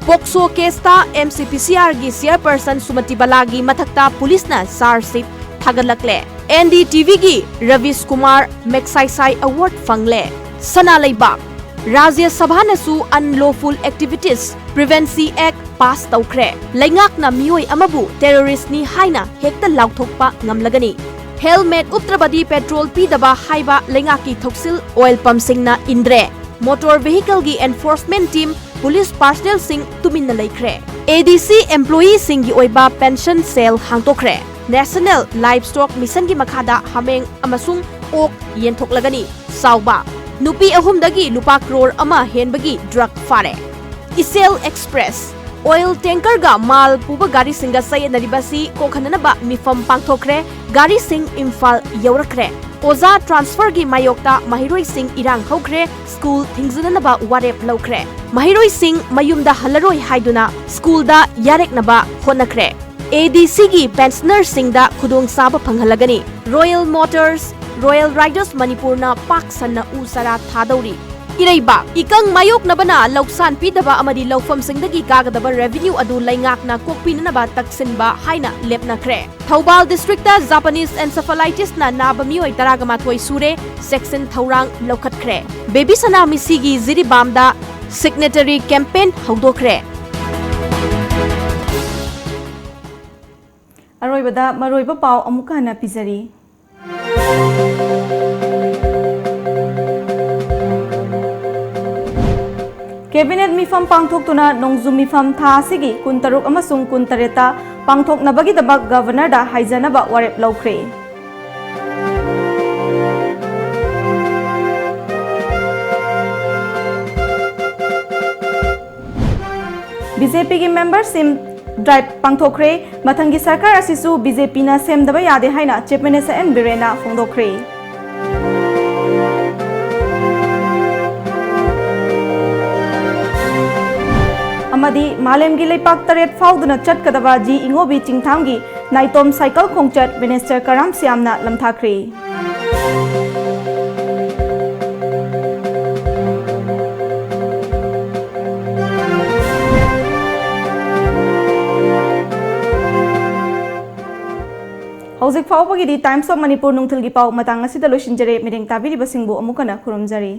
POCSO caseꯇ MCPCRꯒꯤ chairperson ꯁꯨꯃꯇꯤ ꯕꯂꯥꯒꯤ ꯃꯊꯛꯇ ꯄꯨꯂꯤꯁꯅ charge sheet ꯊꯥꯒꯠꯂꯛꯂꯦ꯫ NDTVꯒꯤ ꯔꯕꯤꯁ ꯀꯨꯃꯥꯔ ꯃꯦꯛꯁꯥꯏꯁꯥꯏ award ꯐꯪꯂꯦ꯫ ꯁꯅꯥ ꯂꯩꯕꯥꯛ꯫ ꯔꯥꯖ꯭ꯌ ꯁꯚꯥꯅꯁꯨ Unlawful Activities Prevency Act pass ꯇꯧꯈ꯭ꯔꯦ꯫ ꯂꯩꯉꯥꯛꯅ ꯃꯤꯑꯣꯏ ꯑꯃꯕꯨ terroristꯅꯤ ꯍꯥꯏꯅ ꯍꯦꯛꯇ ꯂꯥꯎꯊꯣꯛꯄ ꯉꯝꯂꯒꯅꯤ꯫ Helmet ꯎꯞꯇ꯭ꯔꯕꯗꯤ petrol ꯄꯤꯗꯕ ꯍꯥꯏꯕ ꯂꯩꯉꯥꯛꯀꯤ ꯊꯧꯁꯤꯜ oil pumpꯁꯤꯡꯅ ꯏꯟꯗ꯭ꯔꯦ꯫ Motor vehicleꯒꯤ enforcement team, police personnelꯁꯤꯡ ꯇꯨꯃꯤꯟꯅ ꯂꯩꯈ꯭ꯔꯦ꯫ ADC employeeꯁꯤꯡꯒꯤ ꯑꯣꯏꯕ pension cell ꯍꯥꯡꯗꯣꯛꯈ꯭ꯔꯦ꯫ National Livestock Missionꯒꯤ ꯃꯈꯥꯗ ꯍꯥꯃꯦꯡ ꯑꯃꯁꯨꯡ ꯑꯣꯛ ꯌꯦꯟꯊꯣꯛꯂꯒꯅꯤ꯫ ꯆꯥꯎꯕ꯫ ꯅꯨꯄꯤ ꯑꯍꯨꯝꯗꯒꯤ ꯂꯨꯄꯥ crore ꯑꯃ ꯍꯦꯟꯕꯒꯤ drug ꯐꯥꯔꯦ꯫ ꯏꯆꯦꯜ Express꯫ Oil tankerꯒ ꯃꯥꯜ ꯄꯨꯕ ꯒꯥꯔꯤꯁꯤꯡꯒ ꯆꯌꯦꯠꯅꯔꯤꯕ ꯑꯁꯤ ꯀꯣꯛꯍꯟꯅꯅꯕ ꯃꯤꯐꯝ ꯄꯥꯡꯊꯣꯛꯈ꯭ꯔꯦ꯫ ꯒꯥꯔꯤꯁꯤꯡ ꯏꯝꯐꯥꯜ ꯌꯧꯔꯛꯈ꯭ꯔꯦ꯫ ꯑꯣꯖꯥ transferꯒꯤ ꯃꯥꯌꯣꯛꯇ ꯃꯍꯩꯔꯣꯏꯁꯤꯡ ꯏꯔꯥꯡ ꯍꯧꯈ꯭ꯔꯦ꯫ School ꯊꯤꯡꯖꯤꯟꯅꯅꯕ ꯋꯥꯔꯦꯞ ꯂꯧꯈ꯭ꯔꯦ꯫ ꯃꯍꯩꯔꯣꯏꯁꯤꯡ ꯃꯌꯨꯝꯗ ꯍꯜꯂꯔꯣꯏ ꯍꯥꯏꯗꯨꯅ schoolꯗ ꯌꯥꯔꯦꯛꯅꯕ ꯍꯣꯠꯅꯈ꯭ꯔꯦ꯫ ADCꯒꯤ pensionerꯁꯤꯡꯗ ꯈꯨꯗꯣꯡꯆꯥꯕ ꯐꯪꯍꯜꯂꯒꯅꯤ꯫ Royal Motors, Royal Riders ꯃꯅꯤꯄꯨꯔꯅ ꯄꯥꯛ ꯁꯟꯅ ꯎ ꯆꯥꯔꯥ ꯊꯥꯗꯧꯔꯤ꯫ ꯏꯔꯩꯕꯥꯛ ꯏꯀꯪ ꯃꯥꯌꯣꯛꯅꯕꯅ ꯂꯧꯁꯥꯟ ꯄꯤꯗꯕ ꯑꯃꯗꯤ ꯂꯧꯐꯝꯁꯤꯡꯗꯒꯤ ꯀꯥꯒꯗꯕ revenue ꯑꯗꯨ ꯂꯩꯉꯥꯛꯅ ꯀꯣꯛꯄꯤꯅꯅꯕ ꯇꯛꯁꯤꯟꯕ ꯍꯥꯏꯅ ꯂꯦꯞꯅꯈ꯭ꯔꯦ꯫ ꯊꯧꯕꯥꯜ districtꯇ Japanese encephalitisꯅ ꯅꯥꯕ ꯃꯤꯑꯣꯏ ꯇꯔꯥꯒ ꯃꯥꯊꯣꯏ ꯁꯨꯔꯦ, ꯆꯦꯛꯁꯤꯟ ꯊꯧꯔꯥꯡ ꯂꯧꯈꯠꯈ꯭ꯔꯦ꯫ ꯕꯦꯕꯤ ꯁꯅꯥ ꯃꯤꯁꯤꯒꯤ ꯖꯤꯔꯤꯕꯥꯝꯗ signatory campaign ꯍꯧꯗꯣꯛꯈ꯭ꯔꯦ꯫ ꯑꯔꯣꯏꯕꯗ ꯃꯔꯨꯑꯣꯏꯕ ꯄꯥꯎ ꯑꯃꯨꯛꯀ ꯍꯟꯅ ꯄꯤꯖꯔꯤ꯫ Cabinet ꯃꯤꯐꯝ ꯄꯥꯡꯊꯣꯛꯇꯨꯅ ꯅꯣꯡꯖꯨ ꯃꯤꯐꯝ ꯊꯥ ꯑꯁꯤꯒꯤ ꯀꯨꯟꯇꯔꯨꯛ ꯑꯃꯁꯨꯡ ꯀꯨꯟꯇꯔꯦꯠꯇ ꯄꯥꯡꯊꯣꯛꯅꯕꯒꯤꯗꯃꯛ Governorꯗ ꯍꯥꯏꯖꯅꯕ ꯋꯥꯔꯦꯞ ꯂꯧꯈ꯭ꯔꯦ꯫ BJPꯒꯤ membership drive ꯄꯥꯡꯊꯣꯛꯈ꯭ꯔꯦ꯫ ꯃꯊꯪꯒꯤ ꯁꯔꯀꯥꯔ ꯑꯁꯤꯁꯨ BJPꯅ ꯁꯦꯝꯗꯕ ꯌꯥꯗꯦ ꯍꯥꯏꯅ Chief Minister N ꯕꯤꯔꯦꯟꯅ ꯐꯣꯡꯗꯣꯛꯈ꯭ꯔꯦ꯫ ꯑꯃꯗꯤ ꯃꯥꯂꯦꯝꯒꯤ ꯂꯩꯄꯥꯛ ꯇꯔꯦꯠ ꯐꯥꯎꯗꯨꯅ ꯆꯠꯀꯗꯕ ꯖꯤ ꯏꯉꯣꯕꯤ ꯆꯤꯡꯊꯥꯝꯒꯤ ꯅꯥꯏꯇꯣꯝ cycle ꯈꯣꯡꯆꯠ Minister ꯀꯔꯥꯝ ꯁ꯭ꯌꯥꯝꯅ ꯂꯝꯊꯥꯈ꯭ꯔꯦ꯫ ꯍꯧꯖꯤꯛ ꯐꯥꯎꯕꯒꯤꯗꯤ Times of Manipur ꯅꯨꯡꯊꯤꯜꯒꯤ ꯄꯥꯎ ꯃꯇꯥꯡ ꯑꯁꯤꯗ ꯂꯣꯏꯁꯤꯟꯖꯔꯦ꯫ ꯃꯤꯠꯌꯦꯡ ꯇꯥꯕꯤꯔꯤꯕꯁꯤꯡꯕꯨ ꯑꯃꯨꯛ ꯍꯟꯅ ꯈꯨꯔꯨꯝꯖꯔꯤ꯫